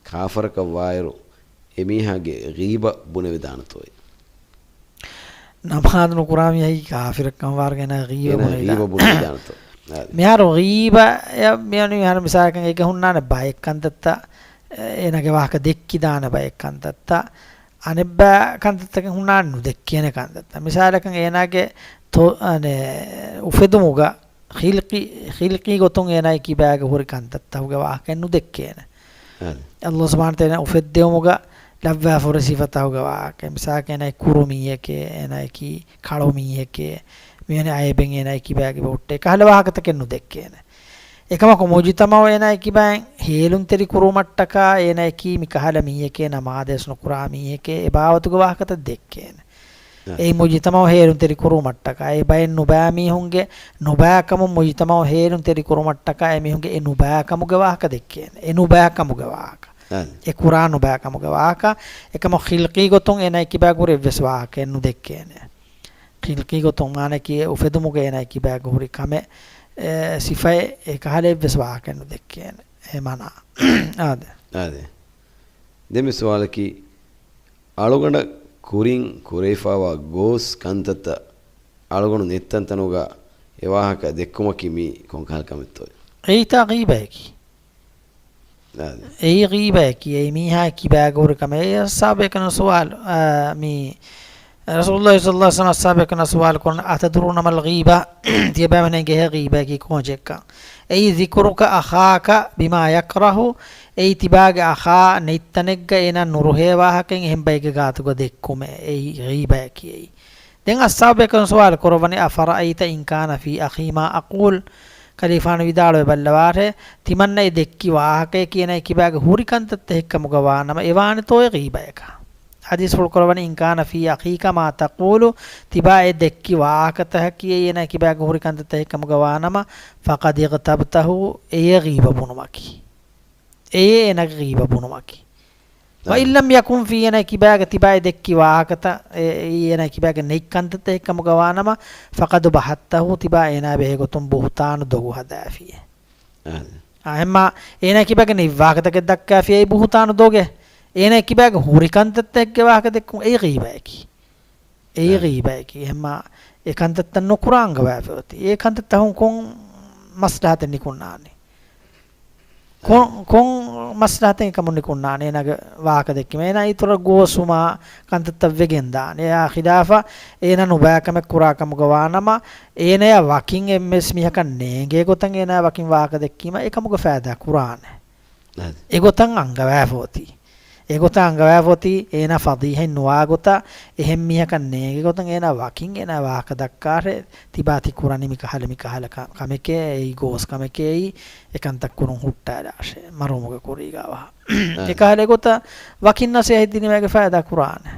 ކާފަރަކަށް ވާއިރު، އެމީހާގެ ޣީބަ ބުނެވިދާނެތޯއޭ؟ ނަމާދު ނުކުރާ މީހަކީ ކާފަރެއްކަން ވާއިރު އޭނާ ޣީބަ އޭނާ ބުނެވިދާނެ. ޣީބަ ބުނެވިދާނެތޯ؟ އާދެ. މިހާރު ޣީބަ، އެ، މި-، މިހާރު މިސާލަކަށް އޭގަ ހުންނާނެ ބައެއް ކަންތައްތައް، އެ، އޭނާގެ ވާހަކަ ދެއްކިދާނެ ބައެއް ކަންތައްތައް. އަނެއްބައި ކަންތައްތަކެއް ހުންނާނެ ނުދެއްކޭނެ ކަންތައްތައް. މިސާލަކަށް އޭނާގެ ތޮ-، އަނެ، އުފެދުމުގަ ޚިލްޤީ، ޚިލްޤީ ގޮތުން އޭނާއަކީ ކިބާގެ ހުރި ކަންތައްތަކުގެ ވާހަކައެއް ނުދެއްކޭނެ. އާދެ. ﷲ ސުބްޙާނަހޫ ވަތަޢާލާ އުފެއްދެވުމުގަ ލައްވާފަ ހުރި ސިފަތަކުގެ ވާހަކަ. މިސާލަކަށް އޭނާ ކުރު މީހެކޭ، އޭނާއަކީ ކަޅު މީހެކޭ، މިވެނި އައިބެއް އޭނާއަކީ ކިބާގެ ހުއްޓޭ. ކަހަލަ ވާހަކަތަކެއް ނުދެއްކޭނެ. އެކަމަކު މުޖުތަމަޢު އޭނާއަކީ ބައެއް ހޭލުންތެރި ކުރުމަށްޓަކާ އޭނާއަކީ މިކަހަލަ މީހެކޭ، ނަމާދޭސް ނުކުރާ މީހެކޭ، އެ ބާވަތުގެ ވާހަކަތައް ދެއްކޭނެ. އެއީ މުޖުތަމަޢު ހޭލުންތެރި ކުރުމަށްޓަކާ، އެ ބައެއް ނުބައި މީހުންގެ ނުބައިކަމުން މުޖުތަމަޢު ހޭލުންތެރި ކުރުމަށްޓަކާ، އެމީހުންގެ އެ ނުބައިކަމުގެ ވާހަކަ ދެއްކޭނެ. އެ ނުބައިކަމުގެ ވާހަކަ. އެ ކުރާ ނުބައިކަމުގެ ވާހަކަ. އެކަމަކު ޚިލްޤީ ގޮތުން އޭނާއަކީ ބައި ގުރެއްވެސް ވާހަކައެއް ނުދެއްކޭނެ. ޚިލްޤީ ގޮތުން މާނައަކީ އެ އުފެދުމުގެ އޭނާއަކީ ބައިގަ ހުރި ކަމެއް، އެ، ސިފައެއް އެކަހަލައެއްވެސް ވާހަކައެއް ނުދެއްކޭނެ. އެ މާނަ. އާދެ. އާދެ. ދެން މި ސުވާލަކީ، އަޅުގަނޑަށް ކުރިން ކުރެވިފައިވާ ގޯސް ކަންތައްތައް އަޅުގަނޑު ނެތް ތަންތަނުގަ އެ ވާހަކަ ދެއްކުމަކީ މީ ކޮން ކަހަލަ ކަމެއްތޯ؟ އެއީތާ ޣީބައަކީ. އާދެ. އެއީ ޣީބައަކީ. އެއީ މީހާ ކިބާގަ ހުރި ކަމެއް. އެ އަޞްޙާބޭކަން ސުވާލު، އާ، މީ ރަސޫލުﷲ ޞައްލަﷲ ޢަލައިހި ވަސައްލަމަ އަޞްޙާބޭކަން ސުވާލު ކުރަން، "أتدرون ما الغيبة؟" ތިޔަބައިމީހުން އެނގޭހޭ ޣީބައަކީ ކޯންޗެއްކަން. އެއީ ذكرك أخاك بما يكره، އެއީ ތިބާގެ އަޚާ ނެތް ތަނެއްގަ އޭނާ ނުރުހޭ ވާހަކައިން އެހެން ބައެއްގެ ގާތުގަ ދެއްކުމޭ. އެއީ ޣީބައަކީ އެއީ. ދެން އަޞްޙާބޭކަން ސުވާލު ކުރައްވަނީ، "أفرأيت إن كان في أخي ما أقول؟" ކަލީފާނު ވިދާޅުވެ ބައްލަވާށޭ، ތިމަންނަ އެ ދެއްކި ވާހަކަޔަކީ އޭނާ ކިބާގެ ހުރި ކަންތައްތައް އެއްކަމުގަ ވާނަމަ، އެ ވާނެތޯއޭ ޣީބަޔަކަށް؟ ޙަދީޘްފުޅު ކުރައްވަނީ، "إن كان في أخيك ما تقول"، ތިބާ އެ ދެއްކި ވާހަކަތަކަކީ އޭނާ ކިބާގެ ހުރި ކަންތައްތައް އެއްކަމުގަ ވާނަމަ، "فقد اغتبته"، އެޔޭ ޣީބަ ބުނުމަކީ. އެޔޭ އޭނާގެ ޣީބަ ބުނުމަކީ. އާ. "وإن لم يكن في"، އޭނާ ކިބާގެ ތިބާ އެ ދެއްކި ވާހަކަތައް، އެ، އެއީ އޭނާ ކިބާގެ ނެތް ކަންތައްތައް އެއްކަމުގަ ވާނަމަ، "فقد بهته"، ތިބާ އޭނާ ބެހޭގޮތުން ބުހުތާނު ދޮގު ހަދާފިޔޭ. އާ. އާ، އެހެންމާ އޭނާ ކިބާގެ ނެތް ވާހަކަތަކެއް ދައްކާފިޔޭ އެއީ ބުހުތާނު ދޮގެއް. އޭނާ ކިބާގެ ހުރި ކަންތައްތަކެއްގެ ވާހަކަ ދެއްކުން އެއީ ޣީބައަކީ. އެއީ އެ. ޣީބައަކީ. އެހެންމާ އެ ކަންތައްތައް ނުކުރާ އަންގަވާފަ އޮތީ. އެ ކަންތައްތަކުން ކޮން މަސްލަހަތެއް ނިކުންނާނީ؟ ކޮން، އެ. ކޮން މަސްލަހަތެއް ކަމުން ނިކުންނާނީ؟ އޭނާގެ ވާހަކަ ދެއްކީމަ. އޭނާ އިތުރަށް ގޯސްވުމާ ކަންތައްތައް ވެގެން ދާނެ. އެއާ ޚިލާފަށް އޭނާ ނުބައި ކަމެއް ކުރާ ކަމުގަ ވާނަމަ، އޭނަޔަށް ވަކިން އެއްވެސް މީހަކަށް ނޭނގޭ ގޮތަށް އޭނާ ވަކިން ވާހަކަ ދެއްކީމަ އެކަމުގަ ފައިދާ ކުރާނެ. އެގޮތަށް އަންގަވާފަ އޮތީ. އެގޮތަށް އަންގަވާފަ އޮތީ އޭނާ ފަޟީޙަތް ނުވާ ގޮތަށް، އެހެން މީހަކަށް ނޭނގޭ ގޮތަށް އޭނާ ވަކިން އޭނާ ވާހަކަ ދައްކާށޭ، ތިބާ ތި ކުރަނީ މި ކަހަލަ މި ކަހަލަ ކަ-، ކަމެކޭ، އެއީ ގޯސް ކަމެކޭ، އެއީ އެކަންތައް ކުރުން ހުއްޓާލާށޭ، މަރުވުމުގެ ކުރީގަ ވާ. އެ. އެކަހަލަ އެގޮތަށް ވަކިންނަށް ނަޞޭޙަތް ދިނީމަ އޭގެ ފައިދާ ކުރާނެ.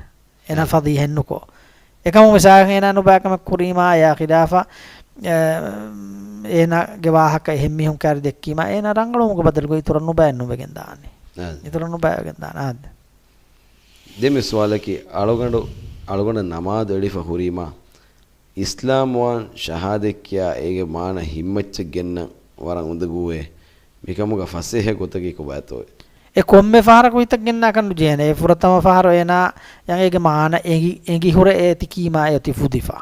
އޭނާ އެ. ފަޟީޙަތް ނުކޮށް. އެކަމު މިސާލަކަށް އޭނާ ނުބައި ކަމެއް ކުރީމާ އެއާ ޚިލާފަށް، އެ، އޭނާގެ ވާހަކަ އެހެން މީހުން ކައިރި ދެއްކީމާ އޭނާ ރަނގަޅުވުމުގެ ބަދަލުގަ އިތުރަށް ނުބައި ނުވެގެން ދާނީ. އާ. އިތުރަށް ނުބައި ވެގެން ދާނީ. އާދެ. ދެން މި ސުވާލަކީ އަޅުގަނޑު، އަޅުގަނޑަށް ނަމާދު އެޅިފަ ހުރީމާ، އިސްލާމްވާން ޝަހާދަތް ކިޔާ އޭގެ މާނަ ހިތްމައްޗަށް ގެންނަން ވަރަށް އުނދަގޫވޭ. މިކަމުގަ ފަސޭހަ ގޮތަކީ ކޮބާތޯއޭ؟ އެ ކޮންމެ ފަހަރަކު ހިތަށް ގެންނާކަށް ނުޖެހޭނެ. އެ ފުރަތަމަ ފަހަރު އޭނާ އޭގެ މާނަ އެނގި، އެނގި ހުރެ އޭތި ކީމާ އެ އޮތީ ފުދިފަ.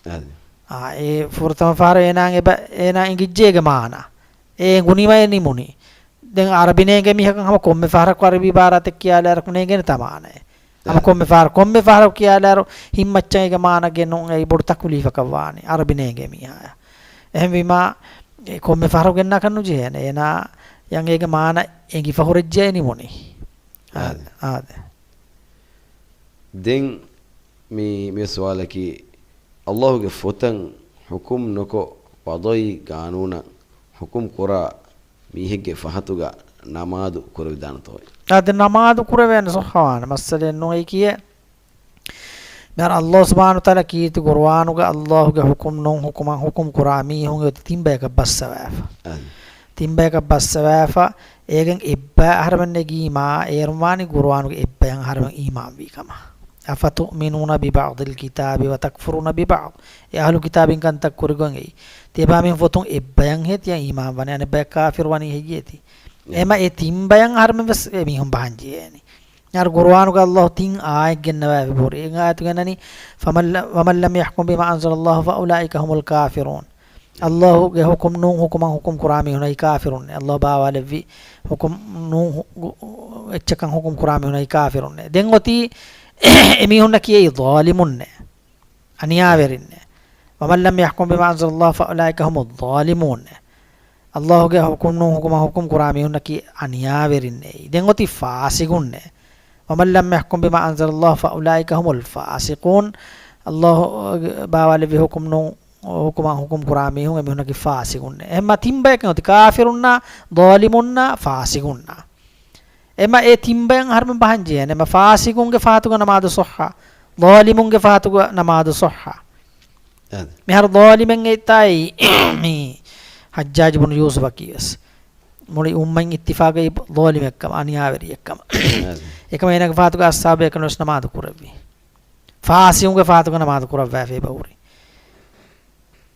އާދެ. އާ، އެ ފުރަތަމަ ފަހަރު އޭނާ އެބަ، އޭނާ އެނގިއްޖެ އޭގެ މާނަ. އެ އެނގުނީމަ އެ ނިމުނީ. ދެން އަރަބި ނޭނގޭ މީހަކަށް ހަމަ ކޮންމެ ފަހަރަކު އަރަބި އިބާރާތެއް ކިޔާލާއިރަކު ނޭނގޭނެތާ މާނައެއް. ހަމަ އާ. ކޮންމެ ފަހަރަކު، ކޮންމެ ފަހަރަކު ކިޔާލާއިރު ހިތްމައްޗަށް އޭގެ މާނަ ގެންނުން އެއީ ބޮޑު ތަކުލީފަކަށް ވާނީ އަރަބި ނޭނގޭ މީހާޔަށް. އެހެންވީމާ، އެ ކޮންމެ ފަހަރަކު ގެންނާކަށް ނުޖެހޭނެ. އޭނާ އޭގެ މާނަ އެނގިފަ ހުރެއްޖެ އެ ނިމުނީ. އާދެ. އާދެ. އާދެ. ދެން މި، މި ސުވާލަކީ، އައްލާހުގެ ފޮތަށް ޙުކުމް ނުކޮށް، ޤަޟާއީ ގާނޫނަށް ޙުކުމް ކުރާ މީހެއްގެ ފަހަތުގަ ނަމާދު ކުރެވިދާނެތޯއޭ؟ އާދެ، ނަމާދު ކުރެވޭނެ ޞައްޙަވާނެ މައްސަލައެއް ނޫން. އެއީ ކިޔޭ، މިހާރު އައްލާހު ސުބްޙާނަހޫ ވަތަޢާލާ ކީރިތި ޤުރުއާނުގަ އައްލާހުގެ ޙުކުމް ނޫން ޙުކުމަށް ޙުކުމް ކުރާ މީހުން އޮތީ ތިން ބަޔަކަށް ބައްސަވާފަ. އާދެ. ތިން ބަޔަކަށް ބައްސަވާފަ، އޭގެން އެއްބައި އަހަރެމެން ނެގީމާ، އޭރުން ވާނީ ޤުރުއާނުގެ އެއްބަޔަށް އަހަރެމެން އީމާންވީ ކަމަށް. أفتؤمنون ببعض الكتاب وتكفرون ببعض. އެ އަހުލު ކިތާބިން ކަންތައް ކުރިގޮތް އެއީ. ތިޔަބައިމީހުން ފޮތުން އެއްބަޔަށް ހޭ ތިޔަ އީމާން ވަނީ، އަނެއްބަޔަށް ކާފިރު ވަނީ ހެއްޔޭތި؟ އެ. އެހެންމަ އެ ތިން ބަޔަށް އަހަރެމެން ވެސް އެމީހުން ބަހަން ޖެހޭނީ. މިހާރު ޤުރުއާނުގަ އައްލާހު ތިން އާޔަތް ގެންނަވާފަ ހުރި. އެ އާޔަތު ގެންނަނީ، فمن ل-، ومن لم يحكم بما أنزل الله فأولئك هم الكافرون. އައްލާހުގެ ޙުކުމް ނޫން ޙުކުމަށް ޙުކުމް ކުރާ މީހުންނަކީ ކާފިރުންނޭ. އައްލާހު ބާވާލެއްވި ޙުކުމް ނޫން ޙު-، ގު-، އެއްޗަކަށް ޙުކުމް ކުރާ މީހުންނަކީ ކާފިރުންނޭ. ދެން އޮތީ އެމީހުންނަކީ އެއީ ޟާލިމުންނޭ. އަނިޔާވެރިންނޭ. ومن لم يحكم بما أنزل الله فأولئك هم الظالمون. އައްލާހުގެ ޙުކުމް ނޫން ޙުކުމަށް ޙުކުމް ކުރާ މީހުންނަކީ އަނިޔާވެރިންނޭ. ދެން އޮތީ ފާސިގުންނޭ. ومن لم يحكم بما أنزل الله فأولئك هم الفاسقون. އައްލާހު ބާވާލެއްވި ޙުކުމް ނޫން ޙުކުމަށް ޙުކުމް ކުރާ މީހުން އެމީހުންނަކީ ފާސިގުންނޭ. އެހެންމަ ތިން ބަޔަކަށް އޮތީ ކާފިރުންނާ، ޟާލިމުންނާ، ފާސިގުންނާ. އެމަ އެ ތިން ބަޔަށް އަހަރުމެން ބަހަން ޖެހޭނެ. އެމަ ފާސިގުންގެ ފަހަތުގަ ނަމާދު ޞައްޙަ، ޟާލިމުންގެ ފަހަތުގަ ނަމާދު ޞައްޙަ. އާދެ. މިހާރު ޟާލިމެއް އެއްތާއި މި ޙައްޖާޖް ބުނު ޔޫސުފަކީ ވެސް. މުޅި އުއްމަތް އިއްތިފާގައި ޟާލިމެއްކަމަށް، އަނިޔާވެރިއެއްކަމަށް. އާދެ. އެކަމަ އޭނާގެ ފަހަތުގަ އަޞްޙާބު ބޭކަލުން ވެސް ނަމާދު ކުރެއްވި. ފާސިގުންގެ ފަހަތުގަ ނަމާދު ކުރައްވާފަ އެބަ ހުރި.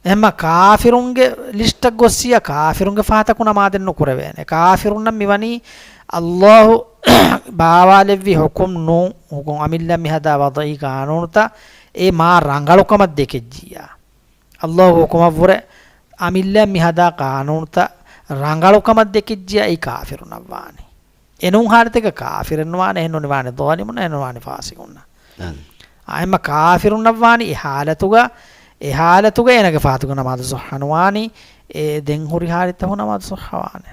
އެހެންމަ ކާފިރުންގެ ލިސްޓަށް ގޮއްސިޔާ ކާފިރުންގެ ފަހަތަކު ނަމާދެއް ނުކުރެވޭނެ. ކާފިރުންނަށް މިވަނީ ﷲ ބާވާލެއްވި ޙުކުމް ނޫން، ޙުކުމް އަމިއްލަ މިހަދާ ވަޟަޢީ ޤާނޫނުތައް އެ މާ ރަނގަޅުކަމަށް ދެކެއްޖިއްޔާ. ﷲ ގެ ޙުކުމަށްވުރެ އަމިއްލަ މިހަދާ ޤާނޫނުތައް ރަނގަޅުކަމަށް ދެކެއްޖިއްޔާ އެއީ ކާފިރުންނަށްވާނެ. އެނޫން ޙާލަތެއްގަ ކާފިރެއްނުވާނެ، އެހެން ނުނިވާނެ ޟާލިމުންނަށް، އެހެން ނުވާނެ ފާސިގުންނަށް. އާދެ. އާ، އެމަ ކާފިރުންނަށްވާނީ އެ ޙާލަތުގަ، އެ ޙާލަތުގަ އޭނާގެ ފަހަތުގަ ނަމާދު ޞައްޙަ ނުވާނީ، އެ ދެން ހުރި ޙާލަތްތަކު ނަމާދު ޞައްޙަ ވާނެ.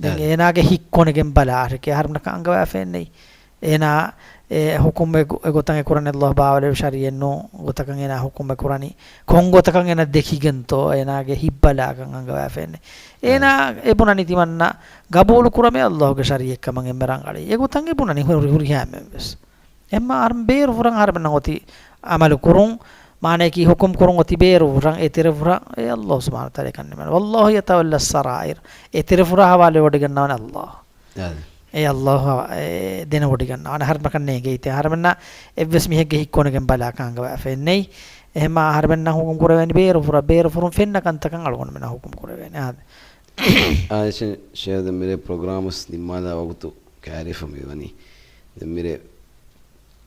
ދެން އާދެ. އޭނާގެ ހިތް ކޮނެގެން ބަލާ އަހަރެކޭ އަހަރެމެންނަކަށް އަންގަވާފައެއް ނެތް. އޭނާ އެ ޙުކުމް އެ ގޮ-، އެ ގޮތަށް އެ ކުރަނީ ﷲ ބާވާލެއްވި ޝަރީޢަތް ނޫން ގޮތަކަށް އޭނާ ޙުކުމް އެ ކުރަނީ. ކޮން ގޮތަކަށް އޭނާ ދެކިގެންތޯ އޭނާގެ ހިތް ބަލާކަށް އަންގަވާފައެއް ނެތް. އޭނާ އާދެ. އެ ބުނަނީ ތިމަންނަ ގަބޫލު ކުރަމޭ ﷲ ގެ ޝަރީޢަތްކަމަށް އެންމެ ރަނގަޅީ. އެގޮތަށް އެ ބުނަނީ ހުރި-، ހުރިހާ އެންމެން ވެސް. އެހެންމަ އަހަރެމެން ބޭރު ފުރަން އަހަރެމެންނަށް އޮތީ ޢަމަލު ކުރުން، މާނަޔަކީ ޙުކުމް ކުރުން އޮތީ ބޭރު ފުރަން، އެތެރެ ފުރަން އެ ﷲ ސުބްޙާނަހޫ ވަތަޢާލާ ކަންނިމޭނެ. والله يتولى السرائر. އެތެރެ ފުރާ ޙަވާލުވެވޮޑިގަންނަވަނީ ﷲ. އާދެ. އެ ﷲ އެ ދެނެވޮޑިގަންނަވަނީ. އަހަރެމެންނަކަށް ނޭނގެ އިތޭ. އަހަރެމެންނަށް އެއްވެސް މީހެއްގެ ހިތް ކޮނެގެން ބަލާކަށް އަންގަވާފައެއް ނެތް. އެހެންމަ އަހަރެމެންނަށް ޙުކުމް ކުރެވޭނީ ބޭރު ފުރަ، ބޭރު ފުރުން ފެންނަ ކަންތަކަށް އަޅުގަނޑުމެންނަށް ޙުކުމް ކުރެވޭނެ. އާދެ. އާދެ، ޝޭ-، ޝޭޚް ދެން މިރޭ ޕްރޮގްރާމް ވެސް ނިންމާލާ ވަގުތު ކައިރިވެފަ މިވަނީ. ދެން މިރޭ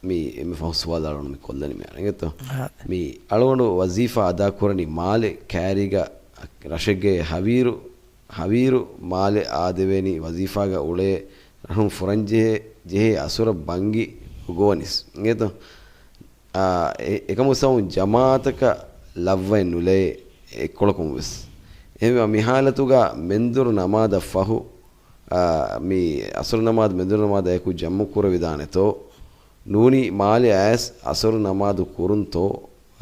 މި އެންމެ ފަހު ސުވާލު އަޅުގަނޑު މި ކޮށްލަނީ މި އަނގޭތޯ؟ އާ. މި އަޅުގަނޑު ވަޒީފާ އަދާކުރަނީ މާލެ ކައިރީގަ ރަށެއްގައި ހަވީރު، ހަވީރު މާލެ އާދެވޭނީ ވަޒީފާގަ އުޅޭ ރަށުން ފުރަންޖެހޭ، ޖެހޭ އަސަރަށް ބަންގި ގޮވަނިސް. އަނގޭތޯ؟ އާ، އެ-، އެކަމު ސަބަބުން ޖަމާޢަތަކަށް ލައްވައެއް ނުލައޭ އެއްކޮޅަކުން ވެސް. އެހެންވެ، މި ހާލަތުގަ މެންދުރު ނަމާދަށް ފަހު، އާ، މި އަސަރު ނަމާދު މެންދުރު ނަމާދާ އެކު ޖަމްޢު ކުރެވިދާނެތޯ؟ ނޫނީ މާލެ އައިސް އަސަރު ނަމާދު ކުރުންތޯ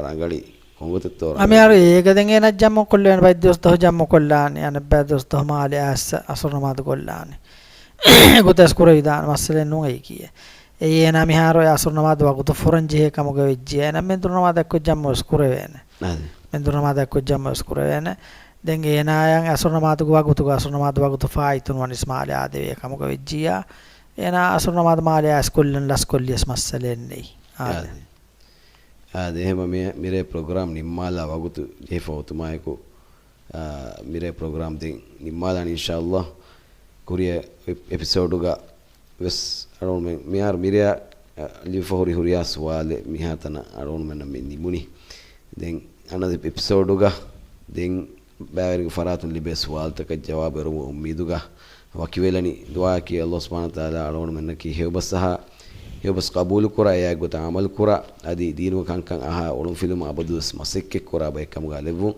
ރަނގަޅީ؟ ކޮންގޮތެއްތޯ ރަނގަޅީ؟ އަމިއާރު އޭގަ ދެން އޭނަ ޖަމްޢު ކޮށްލެވޭނެ، ބައެއް ދުވަސް ދޮހު ޖަމްޢު ކޮށްލާނީ، އަނެއް ބައެއް ދުވަސް ދޮހު މާލެ އައިސް އަސަރު ނަމާދު ކޮށްލާނީ. އެގޮތަށް ކުރެވިދާނެ މައްސަލައެއް ނޫން އެއީކީ. އެއީ އޭނާ މިހާރު އަސަރު ނަމާދު ވަގުތު ފުރަން ޖެހޭ ކަމުގަ ވެއްޖިއްޔާ، އޭނާ މެންދުރު ނަމާދަށް އެއްކޮށް ޖަމްޢު ވެސް ކުރެވޭނެ. އާދެ. މެންދުރު ނަމާދަށް އެއްކޮށް ޖަމްޢު ވެސް ކުރެވޭނެ. ދެން އޭނާއަށް އަސަރު ނަމާދުގެ ވަގުތުގަ އަސަރު ނަމާދު ވަގުތު ފާއިތުން ވަނިސް މާލެ އާދެވޭ ކަމުގަ ވެއްޖިއްޔާ، އޭނާ އަސަރު ނަމާދު މާލެ އައިސް ކޮށްލަން ލަސްކޮށްލިޔަސް މައްސަލައެއް ނެތް. އާދެ. އާދެ. އާދެ، އެހެންވީމަ މި-، މިރޭ ޕްރޮގްރާމް ނިންމާލާ ވަގުތު ޖެހިފަ އޮތުމާއެކު، އާ، މިރޭ ޕްރޮގްރާމް ދެން ނިންމާލާނީ އިންޝާﷲ. ކުރިއަށް އެޕި-، އެޕިސޯޑުގަ ވެސް އަޅުގަނޑުމެން މިހާރު މިރޭއަށް، އަ، ލިބިފަ ހުރި ހުރިހާ ސުވާލެއް މިހާތަނަށް އަޅުގަނޑުމެންނަށް މި ނިމުނީ. ދެން އަނަދަ އެޕިސޯޑުގަ ދެން ބައިވެރިންގެ ފަރާތުން ލިބޭ ސުވާލުތަކަށް ޖަވާބު އެރުމުގެ އުއްމީދުގަ ވަކިވެލަނީ. ދުޢާއަކީ ﷲ ސުބްޙާނަހޫ ވަތަޢާލާ އަޅުގަނޑުމެންނަކީ ހެޔޮބަސް އަހާ، ހެޔޮބަސް ޤަބޫލުކުރާ، އެއާ ގޮތަށް ޢަމަލުކުރާ، އަދި ދީނުގެ ކަންކަން އަހާ އުޅުންފިލުމަށް އަބަދުވެސް މަސައްކަތްކުރާ ބައެއްކަމުގަ ލެއްވުން.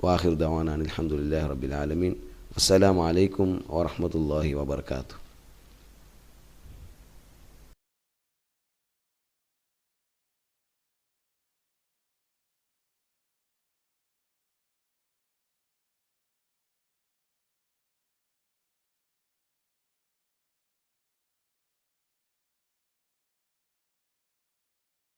وآخر دعوانا أن الحمد لله رب العالمين. والسلام عليكم ورحمة الله وبركاته.